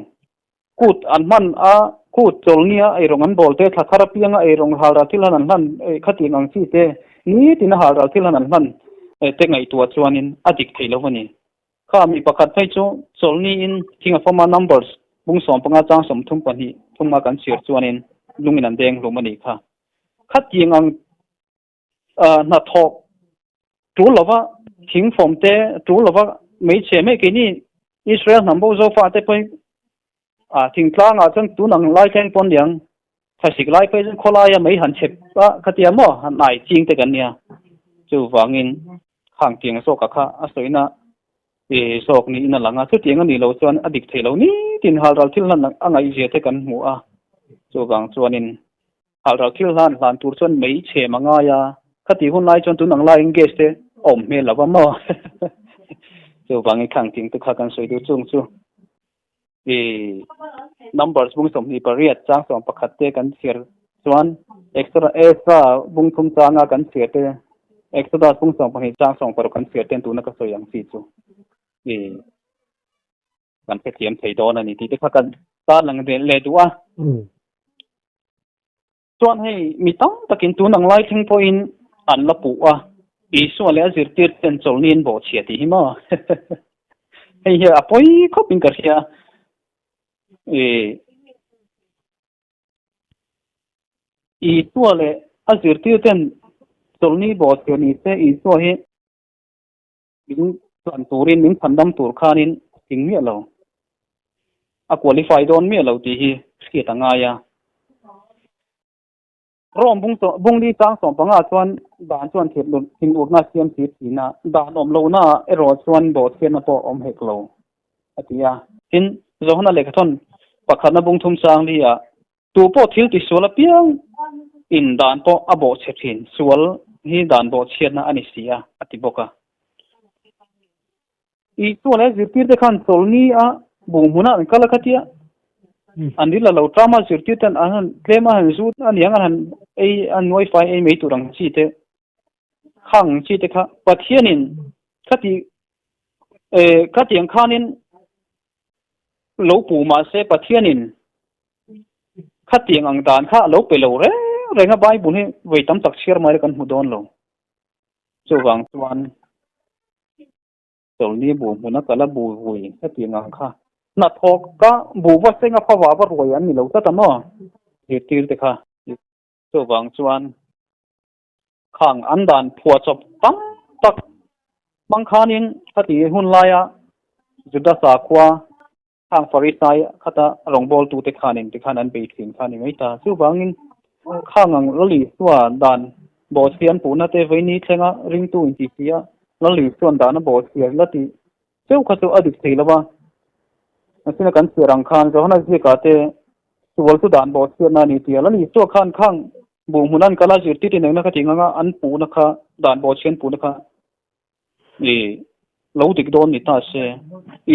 kut an hman a, kut chawlhnia eirawng an bawl te, thla thar apianga eirawng halral thil han an hlan khatiang ang chi te, nitin a halral thil han an hlan te ngaihtuah chuanin a dik thei lo a ni. Kha mi pakhat phei chu chawlhniin thing a fawma numbers bung 15 chang 32 thuma kan chhiar chuanin lungin an deng hlum a nih kha. Khatiang ang hnathawk tul lova thing fawm te tul lova hmeichhe mai keini Israel hnam bo zofa te pawh a thingtlang ah chuan tun ang lai thleng pawn niang thlasik lai phei chuan khawlai a mei han chep a khatia maw han ai ching te kan nia chuvangin khang tiang zawk ah kha a sawina e zawk niin a lang a chutiang a nih loh chuan a dik thei lo nitin halral thil hlan a ngaihzia te kan hmu a chuvang chuanin Halral thil hlan hlan tur chuan mei chhem a ngai a, khati hun lai chuan tun ang laiin gas te a awm hmel lo va maw? Chuvangin khang ting te kha kan sawi duh chung chu i numbers bung 28 chang 11 te kan chhiar chuan extra extra bung thum changa kan chhiar te Exodus bung 12 chang 16 kan chhiar ten tuna ka sawi ang chi chu i kan hrethiam thei dawn a ni tih te kha kan tarlang leh leh duh a. Chuan hei mi tam takin tun ang lai thleng pawhin an la puh a, Isua leh a zirtir ten chawlhni an bawhchhia tih hi maw? Hei hi a pawi khawpin ka hria. Isua leh a zirtir ten chawlhni bawhchhia ni se Isua hi Min tlan turin, min phandam tur khanin a tling miah lo. A qualify dawn miah lo tih hi hriat a ngai a. Rome bung bungli chang 15 chuan dan chuan thinurna a siam si thin a, dan awm lohna erawh chuan bawhchhiatna pawh a awm hek lo, a ti a. Tin, Johana lehkhathawn pakhatna bung thum chang li ah Tu pawh thil ti sual apiang in dan pawh a bawhchhe thin, sual hi dan bawhchhiatna a ni si a, a ti bawk a. Isua leh zirtirte khan chawlhni a buh hmunah an kal a khatia an ril a lo ṭam a, zirtirten an han tlem a han zut a niang an han ei an nuai fai ei mai tur ang chi te khang ang chi te kha Pathianin khati khatiang khanin lo puh mah se Pathianin Khatiang ang dan kha a lo pe lo reng reng a, Bible hi vawi tam tak chhiar mai la kan hmu dawn lo. Chuvang chuan chawlhni bu hmuna kal a bu vui hetiang ang kha hnathawk ka bu va seng a favah va ruai an ni lo tlat a maw zirtir te kha. Chuvang chuan khang an dan phuahchawp tam tak hmang khanin khati hun laia Juda sakhua Khang Farisai khata rawngbawltute khanin tikhan an bei thin kha a ni mai ta. Chuvangin khang ang Lal Isua dan Bawhchhian puhna te vaini thlenga ringtu inti si a, Lal Isuan dahna bawhchhiar la tih cheu kha chu a dik thei lo va. Mahsena kan chhiar ang khan Johana ziakah te sual chu dan bawhchhiatna a ni tia Lal Isua khan khang buh hmun an kal a zirtir inengna kha tih anga an puhna kha dan bawhchhian puhna kha i lo dik dawn ni ta se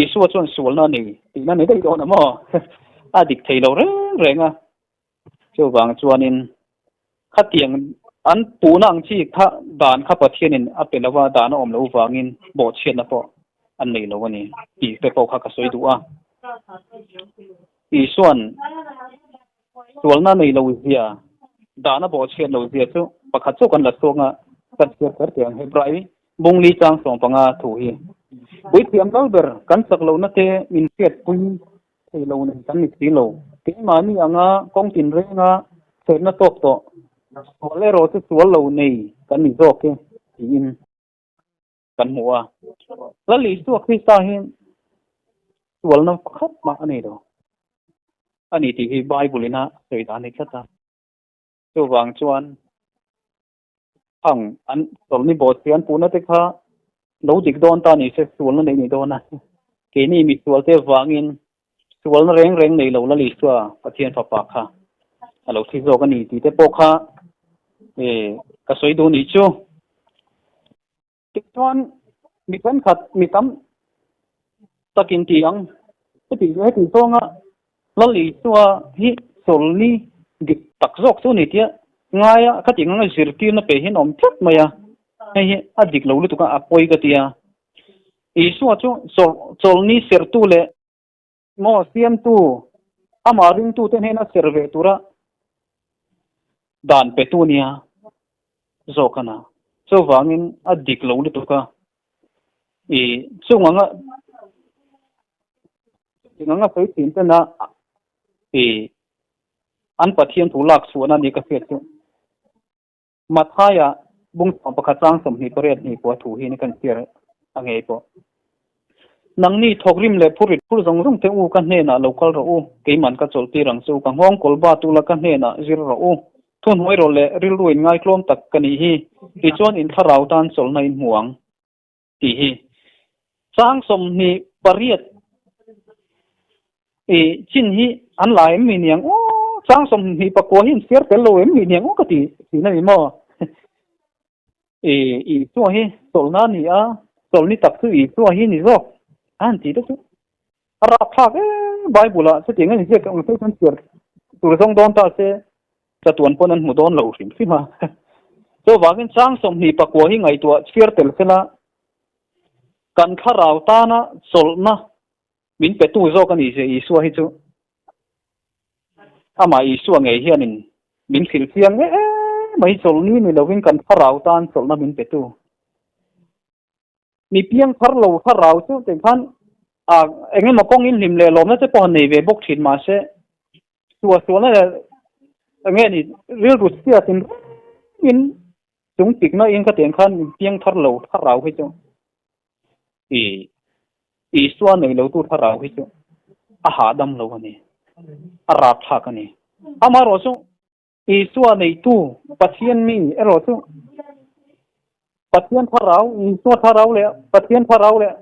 Isua chuan sualna a nei tihna ni daih dawn a maw? A dik thei lo reng reng a. Chuvang chuanin khatiang an puhna ang chi kha dan kha Pathianin a pe lo a, dan a awm loh vangin bawhchhiatna pawh an nei lo a ni tih te pawh kha ka sawi duh a. Isua'n sualna nei lo zia, dan a bawhchhiat lo zia chu pakhat chauh kan la chhuak a, kan chhiar kher teh ang. Hebrai bungli chang 15 thu hi puithiam lal ber kan chak lohna te min hriatpui thei lo nei kan ni si lo. Keimahni anga kawng tinrenga chhehna tawk tawh sual erawh chu sual lo nei kan ni zawk e tiin kan hmu a. Lal Isua Krista hi sualna pakhat mah a nei lo a ni tih hi Bible ina a sawi dan a ni tlat a. Chuvang chuan Hang an chawlhni bawhchhian puhna te kha lo dik dawn ta ni se sualna nei ni dawn a. Keini misual te vangin sualna reng reng nei lo Lal Isua Pathian fapa kha a lo thi zawk a ni tih te pawh kha ka sawi duh nih chu. Tichuan mi thenkhat mi tam takin ti ang heti heti zawnga Lal Isua hi chawlhni dik tak zawk chu a ni tia ngaia ka tih anga zirtirna pe hian a awm tlat mai a, hei hi a dik lo lutuk a, a pawi ka ti a. Isua chu chawlhni sertu leh maw siamtu amah ringtute hnena ser ve tura dan petu nia zawk a na. Chuvangin a dik lo lutuk a, i chung anga chung anga sawi thin tena i an Pathian thu lak chhuahna ni ka hriat chu. Mathaia bung 11 chang 28 hnih pawh a thu hi ni kan chhiar a ngei pawh. Nangni thawkrim leh phurit phur zawng zawng te u ka hnenah lo kal rawh u, keiman ka chawlh tir ang che u, ka nghawng kawl ba tu la ka hnenah zir rawh u, thuhnuai rawh leh rilru in ngaitlawm tak ka nih hi, tichuan in thlarau tan chawlhna in hmu ang. Tih hi chang 28 i chin hi an la em mi niang aw chang 29 hi an chhiar tel lo em mi niang aw ka ti thin a ni maw i Isua hi chawlhna a ni a chawlhni tak chu Isua hi ni zawk a han ti te chu a rapthlak em Bible ah chutiang a inziak ang te chuan chhiar tur zawng dawn ta se chatuan pawn an hmu dawn lo hrim hrim a. Chuvangin chang 29 hi ngaihtuah chhiar tel sela kan thlarau tana chawlhna min petu zawk a ni zia Isua hi chu amah Isua ngei hianin min hrilh chiang em mai chawlhni ni lovin kan thlarau tan chawlhna min petu. Mi piang thar lo thlarau chu tih khan ah eng emaw kawngin hlim leh lawmna te pawh han nei ve bawk thin mahse Chua sualna leh enge ni rilru chhiatin rengin chung tikna in ka tiang khan piang thar lo thlarau hi chu i Isua nei lo tu thlarau hi chu a hahdam lo a ni, a rapthlak a ni. Amaherawh chu Isua neitu Pathian mi erawh chu Pathian thlarau, Isua thlarau leh Pathian thlarau leh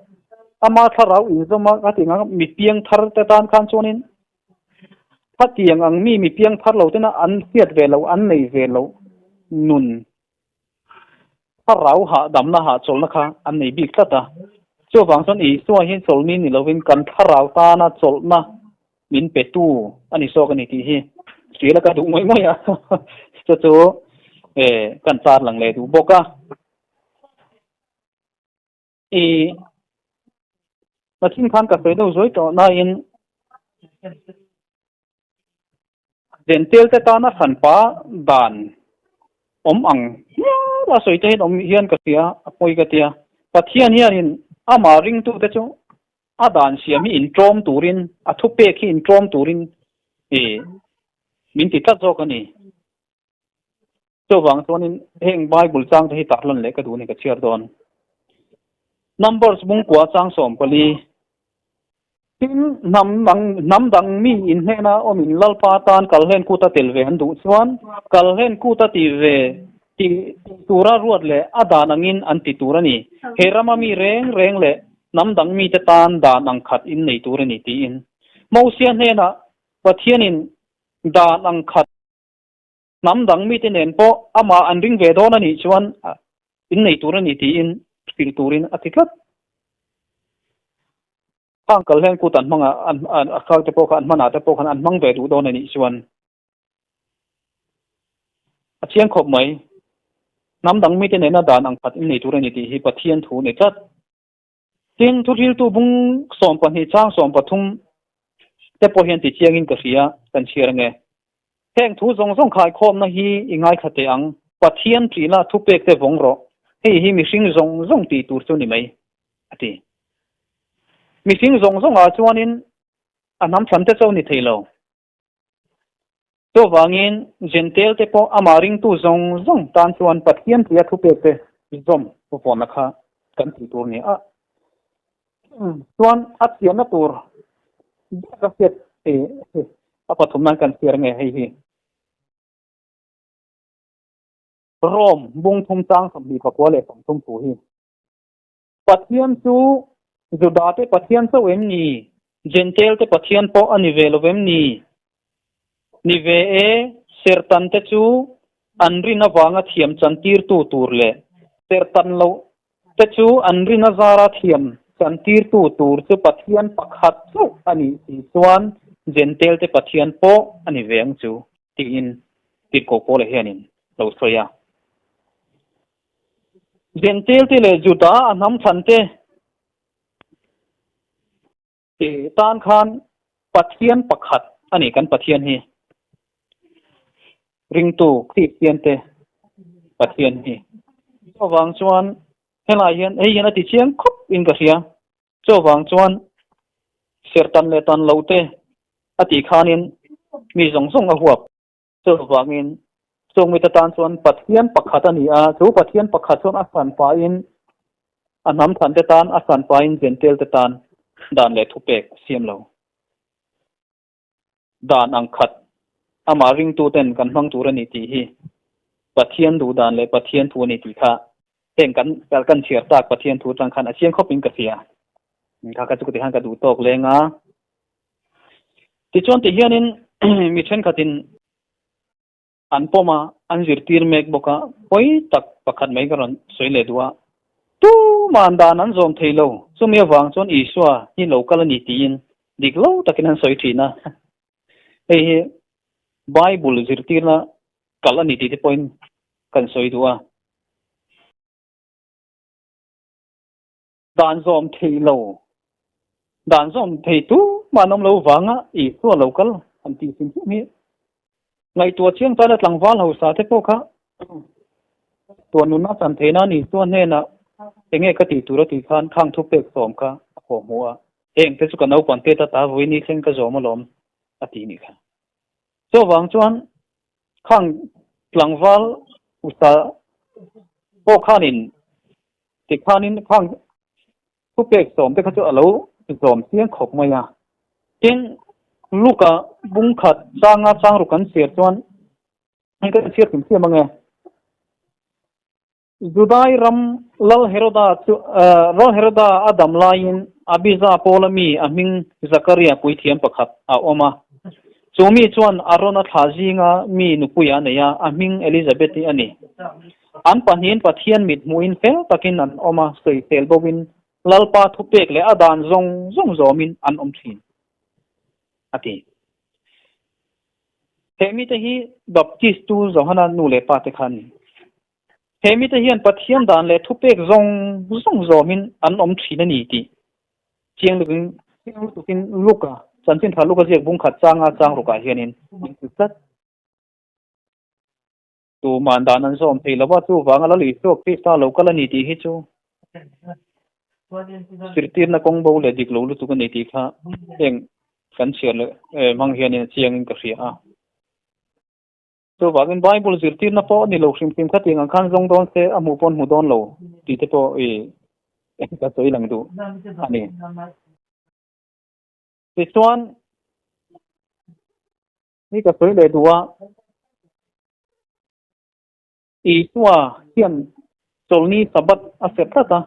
ama thlarau inzawm a ka tih ang mi piang thar te tan khan chuanin khatiang ang mi mi piang thar lo tena an hriat ve loh, an nei ve loh nun thlarau hahdamna hahchawlhna kha an nei bik tlat a. Chuvang chuan Isua hi chawlhni ni lovin kan thlarau tana chawlhna min petu a ni zawk a ni tih hi hrial ka duh ngawih ngawih a, chu chu kan tar lang leh duh bawk a. I Pathian khan ka sawi deuh zuai tawh nain Zentel te tana hranpa dan awm ang hial a sawi te hian awm hian ka hria a pawi ka tia. Pathian hianin amah ringtute chu a dan siam hi inṭawm turin, a thupek hi inṭawm turin i min ti tlat zawk a ni. Chuvang chuanin heng Bible changte hi tarlan leh ka duh a ni ka chhiar dawn. Numbers bungkua chang 14. Tin, hnam dang hnam dang mi inhnena awmin Lalpa tan Kalhlen Kuta tel ve an duh chuan Kalhlen Kuta ti ve ti tura ruat leh a dan angin an ti tur a ni. He rama mi reng reng leh hnam dang mite tan dan ang khat in nei tur a ni tiin Mosia hnenah Pathianin dan ang khat hnam dang mite nen pawh amah an ring ve dawn a nih chuan in nei tur a ni tiin hrilh turin a ti tlat. Khang kal hian kut an hmang a, an a khak te pawh kha an hmanah te pawh khan an hmang ve duh dawn a nih chuan a chiang khawp mai. Hnam dang mite nena dan ang khat in nei tur a ni tih hi Pathian thu a ni tlat. Tin, thuhriltu bung 12 chang 13 te pawh hian ti chiangin ka hria, kan chhiar ange. Heng thu zawng zawng khaikhawmna hi i ngaithla teh ang. Pathian ṭihna thupek te vawng rawh. Hei hi mihring zawng zawng tih tur chu ni mai, a ti. Mihring zawng zawngah chuanin a hnam thlan te chauh ni thei lo. Chuvangin Jentail te pawh amah ringtu zawng zawng tan chuan Pathian tia thupek te zawm vawnna kha kan tih tur ni a. Chuan a chianna tur ber ka hriat a pathum nan kan chhiar nge hei hi. Rome bung thum chang 24 leh 30 thu hi. Pathian chu Judate Pathian chauh em ni? Jentail-te Pathian pawh a ni ve lo vem ni? Ni ve e, sertante chu an rin avanga thiam chantirtu tur leh sertan loh te chu an rin azara thiam chantirtu tur chu Pathian pakhat chauh a nih si chuan Jentail-te Pathian pawh a ni ve ang chu, tiin Tirhkoh Paula hianin lo sawi a. Jentail-te leh Juda a hnam chhante tan khan Pathian pakhat a ni, kan Pathian hi. Ringtu Kristiante Pathian hi. Chuvang chuan helai hian hei hian a ti chiang khawp in ka hria. Chuvang chuan sertan leh tan lo te a tih khanin mi zawng zawng a huap. Chuvangin, chung mite tan chuan Pathian pakhat a ni a, chu Pathian pakhat chuan a hranpain a hnam thante tan, a hranpain Jentail te tan dan leh thupek a siam lo. Dan ang khat amah ringtuten kan hmang tur a ni tih hi Pathian duh dan leh Pathian thu a ni tih kha heng kan kan chhiar tak Pathian thu atang khan a chiang khawpin ka hria. Kha kha chu ka ti khan ka duh tawk leng a. Tichuan ti hianin mi thenkhatin an pawm a, an zirtir mek bawk a, pawi tak pakhat mai ka rawn sawi leh duh a, tuman dan an zawm thei lo, chumi avang chuan Isua hi lo kal a ni tiin dik lo takin an sawi thin a, hei hi Bible zirtirna kal a ni tih te pawhin kan sawi duh a. Dan zawm thei lo, dan zawm thei tu mah an awm lo vanga Isua lo kal an tih hrim hrim hi ngaihtuah chiang tana tlangval hausa te pawh kha tuah nunna chan theih nan Isua hnenah enge ka tih tur a tih khan khang thupek sawm kha a haw hmu a, heng te chu ka naupang te ta ta vawiin ni thleng ka zawm alawm a ti nih kha. Chuvang chuan khang tlangval usa pawh khanin Tikhanin khang thupek sawm te kha chu a lo zawm chiang khawp mai a. Tin, Luka bung khat changa chang ruk kan chhiar chuan hei ka chhiar kim siam ange. Judai ram Lal Heroda chu Lal Heroda a dam laiin Abija pawla mi a hming Zakaria puithiam pakhat a awm a. Chu mi chuan Arona thla zinga mi nupui a nei a, a hming Elizabeth-i a ni. An pahnihin Pathian mit hmuhin fel takin an awm a, sawisel bovin Lalpa thupek leh a dan zawng zawng zawmin an awm thin, a ti. He mite hi Baptist tu Johana nu leh pa te kha an ni. He mite hian Pathian dan leh thupek zawng zawng zawmin an awm thin a ni tih chiang lutukin chiang lutukin Luka, Chanchin Tha Luka ziak bung khat changa chang rukah hianin min hrilh tlat. Tuman dan an zawm thei lova, chuvanga Lal Isua Krista lo kal a ni tih hi chu zirtirna kawng bo leh dik lo lutuk a ni tih kha heng kan chhiar leh hmang hianin a chiangin ka hria a. Chuvangin Bible zirtirna pawh a ni lo hrim hrim kha tiang ang khan zawng dawn se a hmuh pawh an hmu dawn lo tih te pawh i ka sawi lang duh a ni. Tichuan hi ka sawi leh duh a. Isua hian Chawlhni Sabbath a serh tlat a.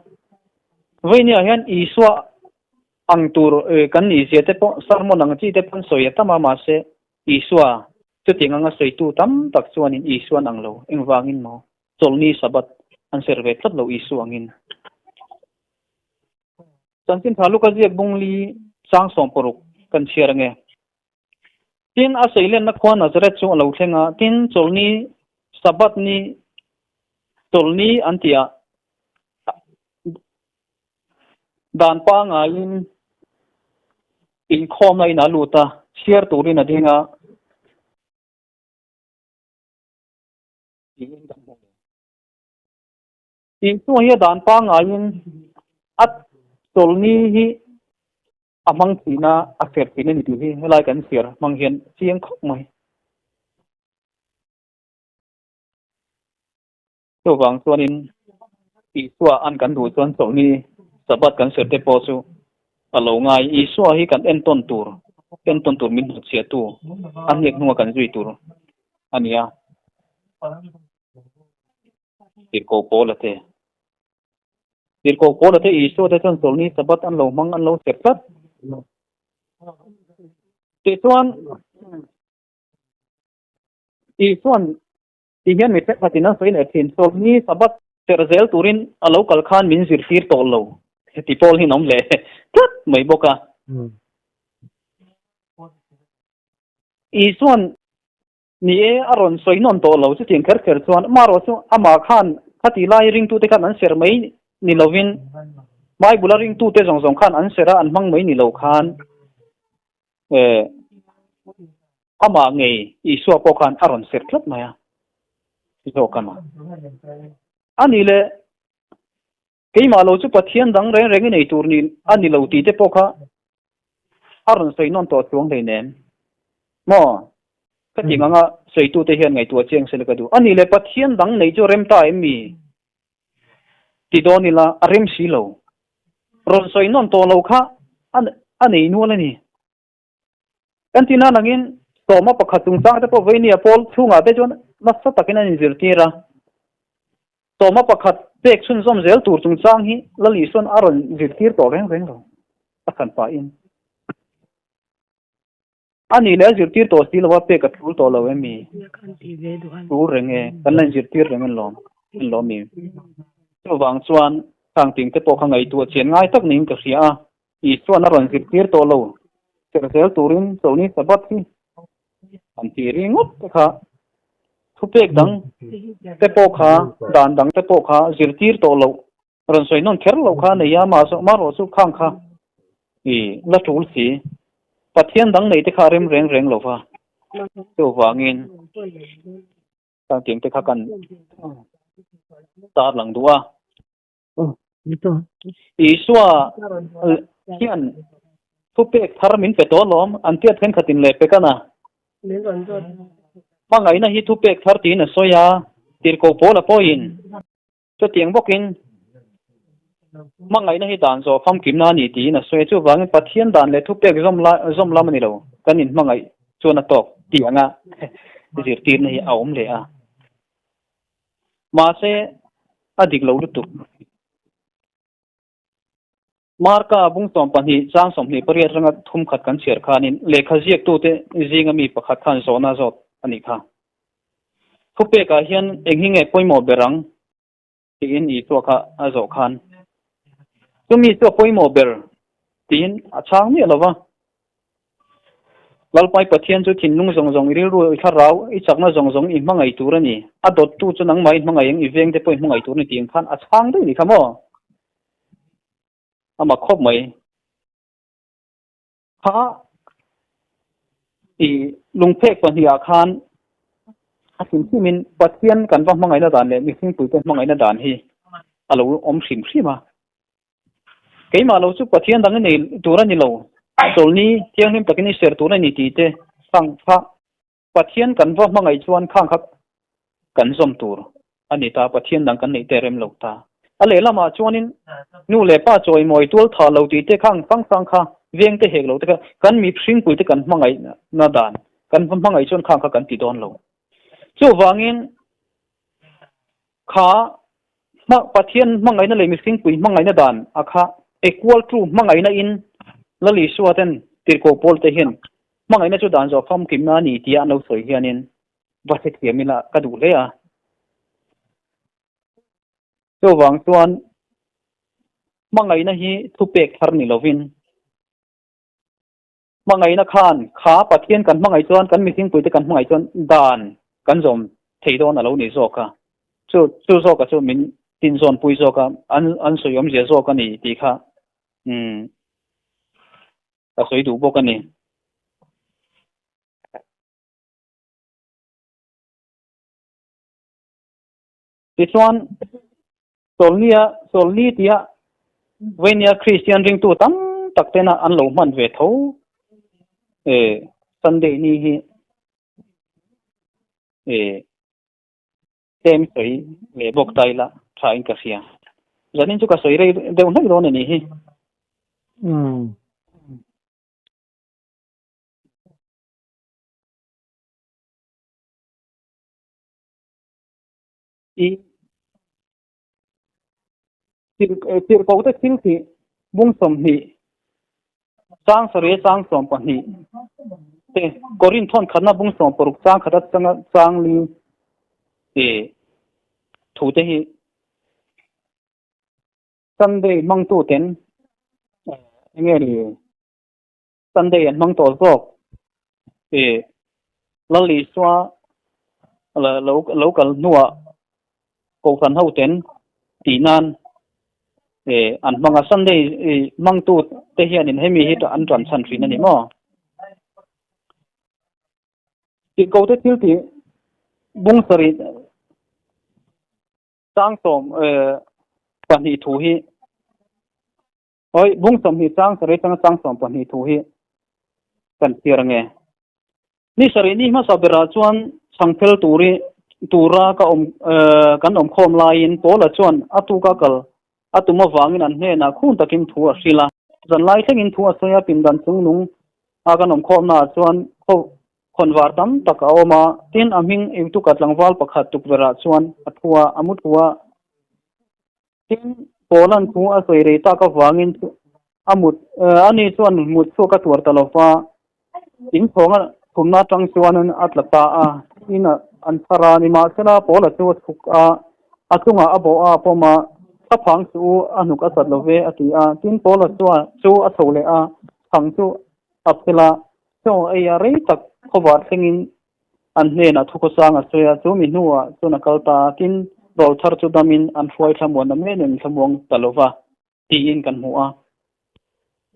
Vawinia hian Isua ang tur kan nih zia te pawh sermon ang chi te pawh an sawi a tam a, mahse Isua chutiang anga sawitu tam tak chuanin Isua an ang lo. Engvangin maw? Chawlhni Sabbath an serh ve tlat lo Isua angin. Chanchin tha Luka ziak bungli chang 16 kan chhiar ange. Tin, a seilenna khua Nazareth chu a lo thleng a, tin, Chawlhni, Sabbath ni, Chawlhni an ti a, dan pangaiin inkhawmna in a lut a, chhiar turin a ding a. Tiin kan hmu. Isua hi a dan pangaiin a Chawlhni hi a hmang thin a, a ser thin a ni tih hi helai kan chhiar hmang hian chiang khawp mai. Chuvang chuanin Isua an kan duh chuan chawlhni Sabbath kan ser te pawh chu a lo ngai. Isua hi kan entawn tur, entawn tur min hnutchhiahtu, a hniak hnunga kan zui tur a ni a. Tirhkoh Paula te. Tirhkoh Paula te Isua te chuan chawlhni Sabbath an lo hmang an lo ser tlat. Tichuan Isuan ti hian mi thenkhatin an sawi leh thin, chawlhni Sabbath serh zel turin a lo kal khan min zirtir tawh lo ti pawl hi an awm leh tlat mai bawk a. Isuan Ni e, a rawn sawi nawn tawh lo chutiang kher kher chuan amaherawh chu amah khan khati lai ringtute khan an ser mai ni lovin Bible a ringtute zawng zawng khan an ser a an hmang mai ni lo khan eh amah ngei Isua pawh khan a rawn ser tlat mai a zawk a ni. A nih leh keimah lo chu Pathian dang reng reng i nei tur ni a ni lo tih te pawh kha a rawn sawi nawn tawh chuang hleinem maw? Ka tih anga sawitute hian ngaihtuah chiang se la ka duh. A nih leh Pathian dang nei chu rem ta em mi? Ti dawn ila a rem si lo. Rawn sawi nawn tawh lo kha a nei nual a ni. Kan ti nan angin sawma pakhat chungchang te pawh Veinia pawl chhungah te chuan nasa takin an inzirtir a. Sawma pakhat pek chhunzawm zel tur chungchang hi Lal Isuan a rawn zirtir tawh reng reng lo a khan pahin. A nih leh a zirtir tawh si lo a pek a tul tawh lo em mi? Tul reng e, kan la inzirtir reng en lawm en lawm mi? Chuvang chuan khang ting te pawh kha ngaihtuah chian ngai tak niin ka hria a. Isuan a rawn zirtir tawh lo serh zel turin Chawlhni Sabbath hi an ti ringawt te kha thupek dang te pawh kha dan dang te pawh kha zirtir tawh loh rawn sawi nawn kher loh kha a nei a, mahse chu khang kha i la tul si. Pathian dang nei te kha a rem reng reng lo va, chuvangin khangtiang te kha kan tarlang duh a. Isua hian thupek thar min pe tawh alawm, an tiat thenkhatin leh pek a na. Hmangaihna hi thupek thar tiin a sawi a, tirhkoh Paula pawhin chutiang bawkin hmangaihna hi dan zawh famkimna a ni tiin a sawi a, chuvangin Pathian dan leh thupek zawm lam a ni lo, kan inhmangaih chuan a tawk tih anga zirtirna hi a awm leh a. Mahse, a dik lo lutuk. Marka bung 12 chang 28 ranga thum khat kan chhiar khanin lehkha ziaktute zinga mi pakhat khan zawhna zawt a nih kha. Thupekah hian eng hi nge pawimawh ber ang tiin Isua kha a zawh khan chumi chu a pawimawh ber tiin a chhang miah lo va. Lalpai Pathian chu thinlung zawng zawng, i rilru, i thlarau, i chakna zawng zawng i hmangaih tur a ni. A dawttu chu nangmah i hmangaih ang, i vengte pawh i hmangaih tur a ni tih ang khan a chhang daih ni kha maw? A mak khawp mai. Kha i lungphek pahnihah khan a hrim hrimin Pathian kan va hmangaihna dan leh mihringpuite hmangaihna dan hi a lo awm hrim hrim a. Keimah lo chu Pathian dang i nei tur a ni lo, chawlhni thianghlim takin i ser tur a ni tih te khang kha Pathian kan va hmangaih chuan khang kha kan zawm tur a ni ta, Pathian dang kan neih te rem lo ta. A lehlamah chuanin nu leh pa chawimawi tual tha lo tih te khang fang fang kha veng te hek lo te kha kan mi hringpui te kan hmangaihna dan kan va hmangaih chuan khang kha kan ti dawn lo. Chuvangin. Kha hma Pathian hmangaihna leh mihringpui hmangaihna dan a kha equal to hmangaihna in Lal Isua ten tirhkoh pawl te hian hmangaihna chu dan zawh famkimna a ni tia an lo sawi hianin va hrethiam ila ka duh hle a. Chuvang chuan hmangaihna hi thupek thar ni lovin Hmangaihna khan kha Pathian kan hmangaih chuan kan mihringpuite kan hmangaih chuan dan kan zawm thei dawn a lo ni zawk a, chu chu zawka chu min tinzawnpui zawk a, an an sawi awmzia zawk a ni tih kha umm ka sawi duh bawk a ni. Tichuan Chawlhnia Chawlhni tia Vainia Kristian ringtu tam tak tena an lo hman ve tho e Sunday ni hi e tlem sawi leh bawk ta ila tha in ka hria. Zanin chu ka sawi rei deuh hlek dawn a nih hi. Umm. I tirhkoh te thil tih bung 20 chang 7 chang 12 te Korinth thawn khatna bung 16 chang khat atanga chang li e thu te hi Sunday hmangtu ten enge ni Sunday an hmang tawh zawk e Lal Isua lo lo kal hnuah Kohhran ho ten tih nan e an hmang a Sunday hmangtu te hianin hemi hi an tan chhan thin a ni maw? Tihko te thil tih bung 7 chang 12 thu hi Awi, bung 20 chang 7 atanga chang 12 thu hi kan chhiar ange. Ni 7 ni hmasa berah chuan chhangphel turi tura ka awm kan awm khawm laiin Paula chuan a tuka kal a tum avangin an hnenah khun takin thu a hrilh a. Zanlai thlengin thu a sawi a, pindan chungnung a kan awm khawmnaah chuan khaw khawnvar tam tak a awm a, tin a hming Eutuka tlangval pakhat tukverhah chuan a thu a, a mu thu a. Tin, Paula'n thu a sawi rei tak avangin a mut, ani chuan mut chhuak a tuar ta lo va, in thawnga thumna atang chuan a tla ta a, tiin an chhar a. Nimahsela, Paula chu a chhuk a, a chungah a bawh a, a pawm a, Thlaphang chu u, a hnuk a chat lo ve, a ti a. Tin, Paula chuan chu a chho leh a, chhang chu a phel a, chaw ei a rei tak khawvar thlengin An hnenah thukhawsang a sawi a, chu mi hnuah chuan a kal ta a, tin, rawlthar chu damin an hruai thlamuan a men in thlamuang ta lo va, tiin kan hmu a.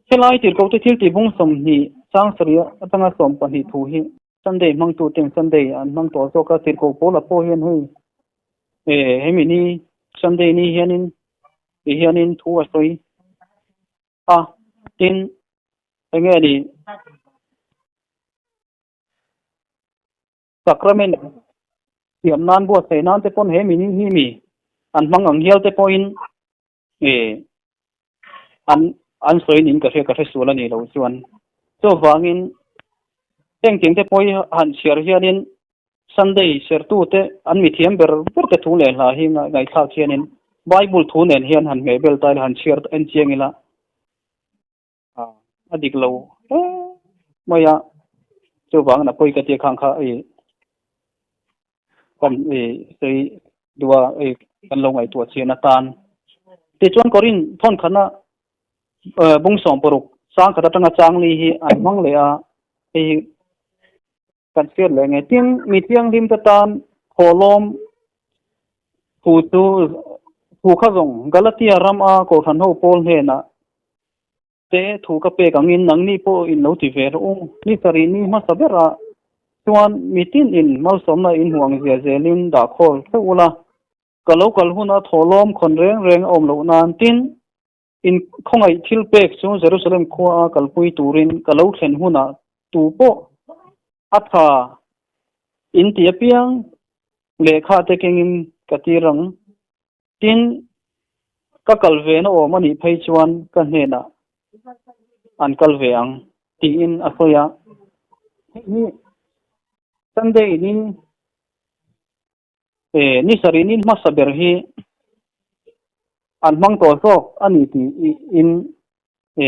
Helai tirhkohte thil tih bung 20 chang 7 atanga 12 thu hi Sunday hmangtu ten Sunday an hmang tawh zawk a, tirhkoh Paula pawh hian hei eh hemi ni Sunday ni hianin ti hianin thu a sawi a, tin, enge ni Sacrament siam nan buatsaih nan te pawn he mini hi mi an hmang ang hial te pawhin eh an an sawi nin ka hria ka hre sual a ni lo chuan chuvangin engtiang te pawh hi han chhiar hianin Sunday sertu te an mithiam ber ber te thu leh hla hi ngaihthlak hianin Bible thu nen hian han hmeh bel ta ila han chhiar en chiang ila a dik lo hle mai a chuvangin a pawi ka tia khang kha i kan i sawi duh a i kan lo ngaihtuah chian atan tichuan Korin thawn khatna bung 16 chang khat atanga chang li hi an hmang leh a hei hi kan hriat leh nge tin mi thianghlim te tan thawhlawm thu chu thu kha zawng Galatia ram a Kohhran ho pawl hnenah te thu ka pek angin nangni pawh in lo ti ve rawh u. Ni 7 ni hmasa berah chuan mi tin in malsawmna in hmuh ang zia zelin dah khawl theuh ula, ka lo kal huna thawhlawm khawn reng reng a awm loh nan tin In khawngaih thil pek chu Jerusalem khua a kalpui turin ka lo thlen hunah tu pawh a tha in ti apiang lehkha te kengin ka tir ang. Tin, ka kal ve na awm a nih phei chuan ka hnenah an kal ve ang, tiin a sawi a. Hei hi Sunday ni. E ni sarih ni hmasa ber hi an hmang tawh zawk a ni tih in e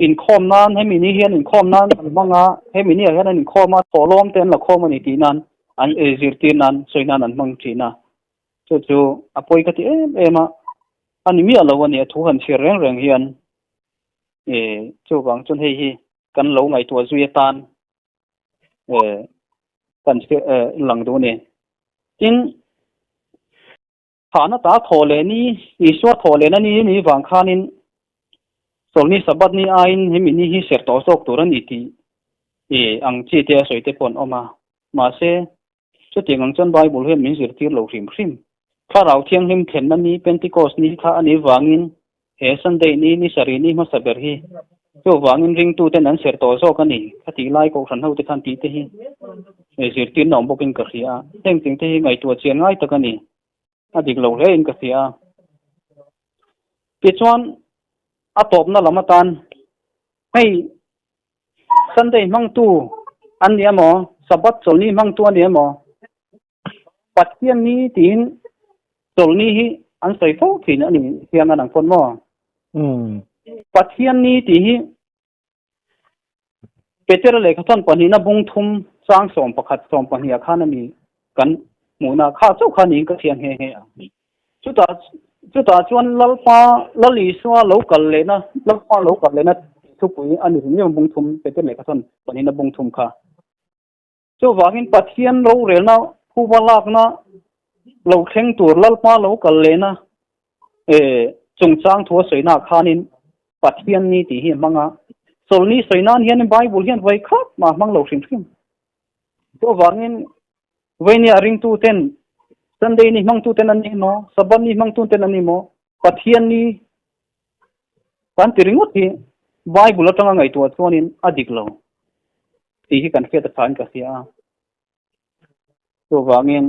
inkhawm nan hemi ni hian inkhawm nan an hmang a, hemi ni ah hian an inkhawm a, thawhlawm te an la khawm a ni tih nan an e zirtir nan sawi nan an hmang thin a. Chu chu a pawi ka ti em em a, a ni miah lo a ni a thu han chhiar reng reng hian e chuvang chuan hei hi kan lo ngaihtuah zui atan e kan lang duh a ni. Tin, Thahna ta thawh leh ni, Isua thawh lehna ni ni vang khanin Chawlhni Sabbath ni aiin hemi ni hi ser tawh zawk tur a ni tih e ang chi te a sawi te pawh an awm a. Mahse, chutiang ang chuan Bible hian min zirtir lo hrim hrim. Thlarau Thianghlim thlenna ni Pentecost ni kha a nih vangin he Sunday ni ni sarih ni hmasa ber hi chuvangin ringtuten an ser tawh zawk a ni. Khatih lai Kohhran hote khan tih te hi zirtirna awm bawkin ka hria a. Heng ting te hi ngaihtuah chian ngai tak a ni. A dik lo hle in ka hria a. Tichuan a tawpna lam atan hei Sunday hmangtu an ni emaw Sabbath chawlhni hmangtu a ni emaw Pathian ni tiin chawlhni hi an sawi fo thin a ni hian an ang pawn maw? Pathian ni tih hi Petera lehkhathawn pahnihna bung thum chang 11 20 ah khan a ni kan hmuhna kha chauh kha niin ka hria nghe nghe a. Chutah chutah chuan Lalpa Lal Isua lo kal lehna Lalpa lo kal lehna thupui a ni hrim hrim bung thum Petera lehkhathawn pahnihna bung thum kha. Chuvangin Pathian rorelna phuba lakna lo thleng tur Lalpa lo kal lehna chungchang thu a sawi naah khanin Pathian ni tih hi a hmang a. Chawlhni sawi nan hianin Bible hian vawi khat mah a hmang lo hrim hrim. Chuvangin vawinia ringtuten Sunday ni hmangtuten an ni maw, Sabbath ni hmangtuten an ni maw, Pathian ni kan ti ringawt hi Bible atanga ngaihtuah chuanin a dik lo tih hi kan hriat a thain ka hria a. Chuvangin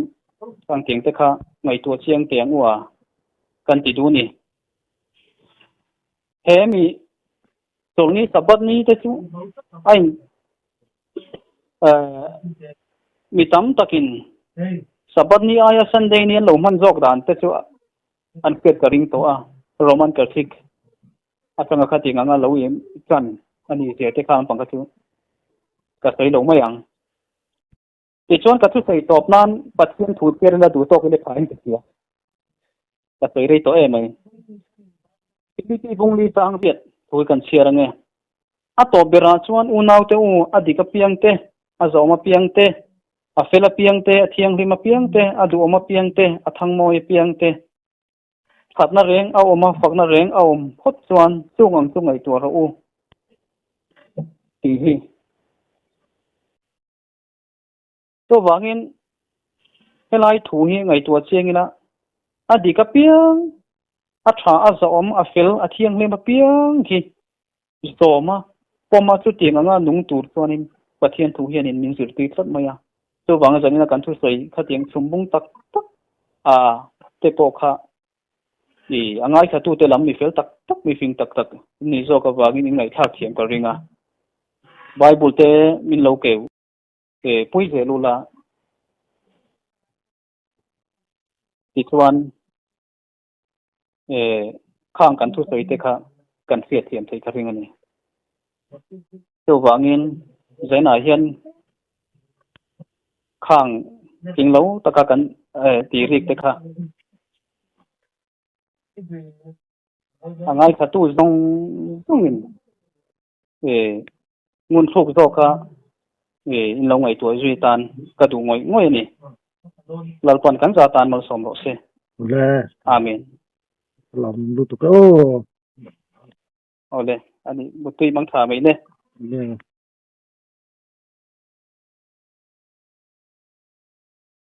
kan keng te kha ngaihtuah chiang teh ang u a kan ti duh ni. He mi chawlhni Sabbath ni te chu a in mi tam takin Sabbath ni aia Sunday ni an lo hman zawk dan te chu an hriat ka ring tawh a, Roman Catholic atanga khatiang anga lo em chan a ni zia te kha an pang kha chu ka sawi lo mai ang. Tichuan ka thusawi tawp nan Pathian thu chhiar ila duh tawk ila tha in ka hria. Ka sawi rei tawh em ai. Philipi Bungli chang riat thu hi kan chhiar ange. A tawp berah chuan unaute u a dik apiang te, a zawm apiang te, A fel apiang te, a thianghlim apiang te, a duhawm apiang te, a thangmawi apiang te, thatna reng a awm a, fakna reng a awm phawt chuan chung ang chu ngaihtuah rawh u tih hi. Chuvangin helai thu hi ngaihtuah chiang ila, a dik apiang, a tha, a zahawm, a fel, a thianghlim apiang hi Zawma pawma chutiang anga nung tur chuanin Pathian thu hianin min zirtir tlat mai a. Chuvanga zanina kan thusawi khatiang chhumbung tak tak a te pawh kha i a ngaithlatute lam mi fel tak tak, mi fing tak tak ni zawk avangin in ngaihthlak thiam ka ring a. Bible te min lo keu pui zel ula tichuan khang kan thusawi te kha kan hriat thiam theih ka ring a ni. Chuvangin Zainah hian khang tling lo taka kan tih rik te kha a ngaithla-tu zawng zawngin ngun thluk zawka in lo ngaihtuah zui tan ka duh ngawih ngawih a ni. Lalpan kan za tan malsawm rawh se. Awle. Amen. Lam lutuk e aw. Awle, ani mutui mang tha mai le. Awle.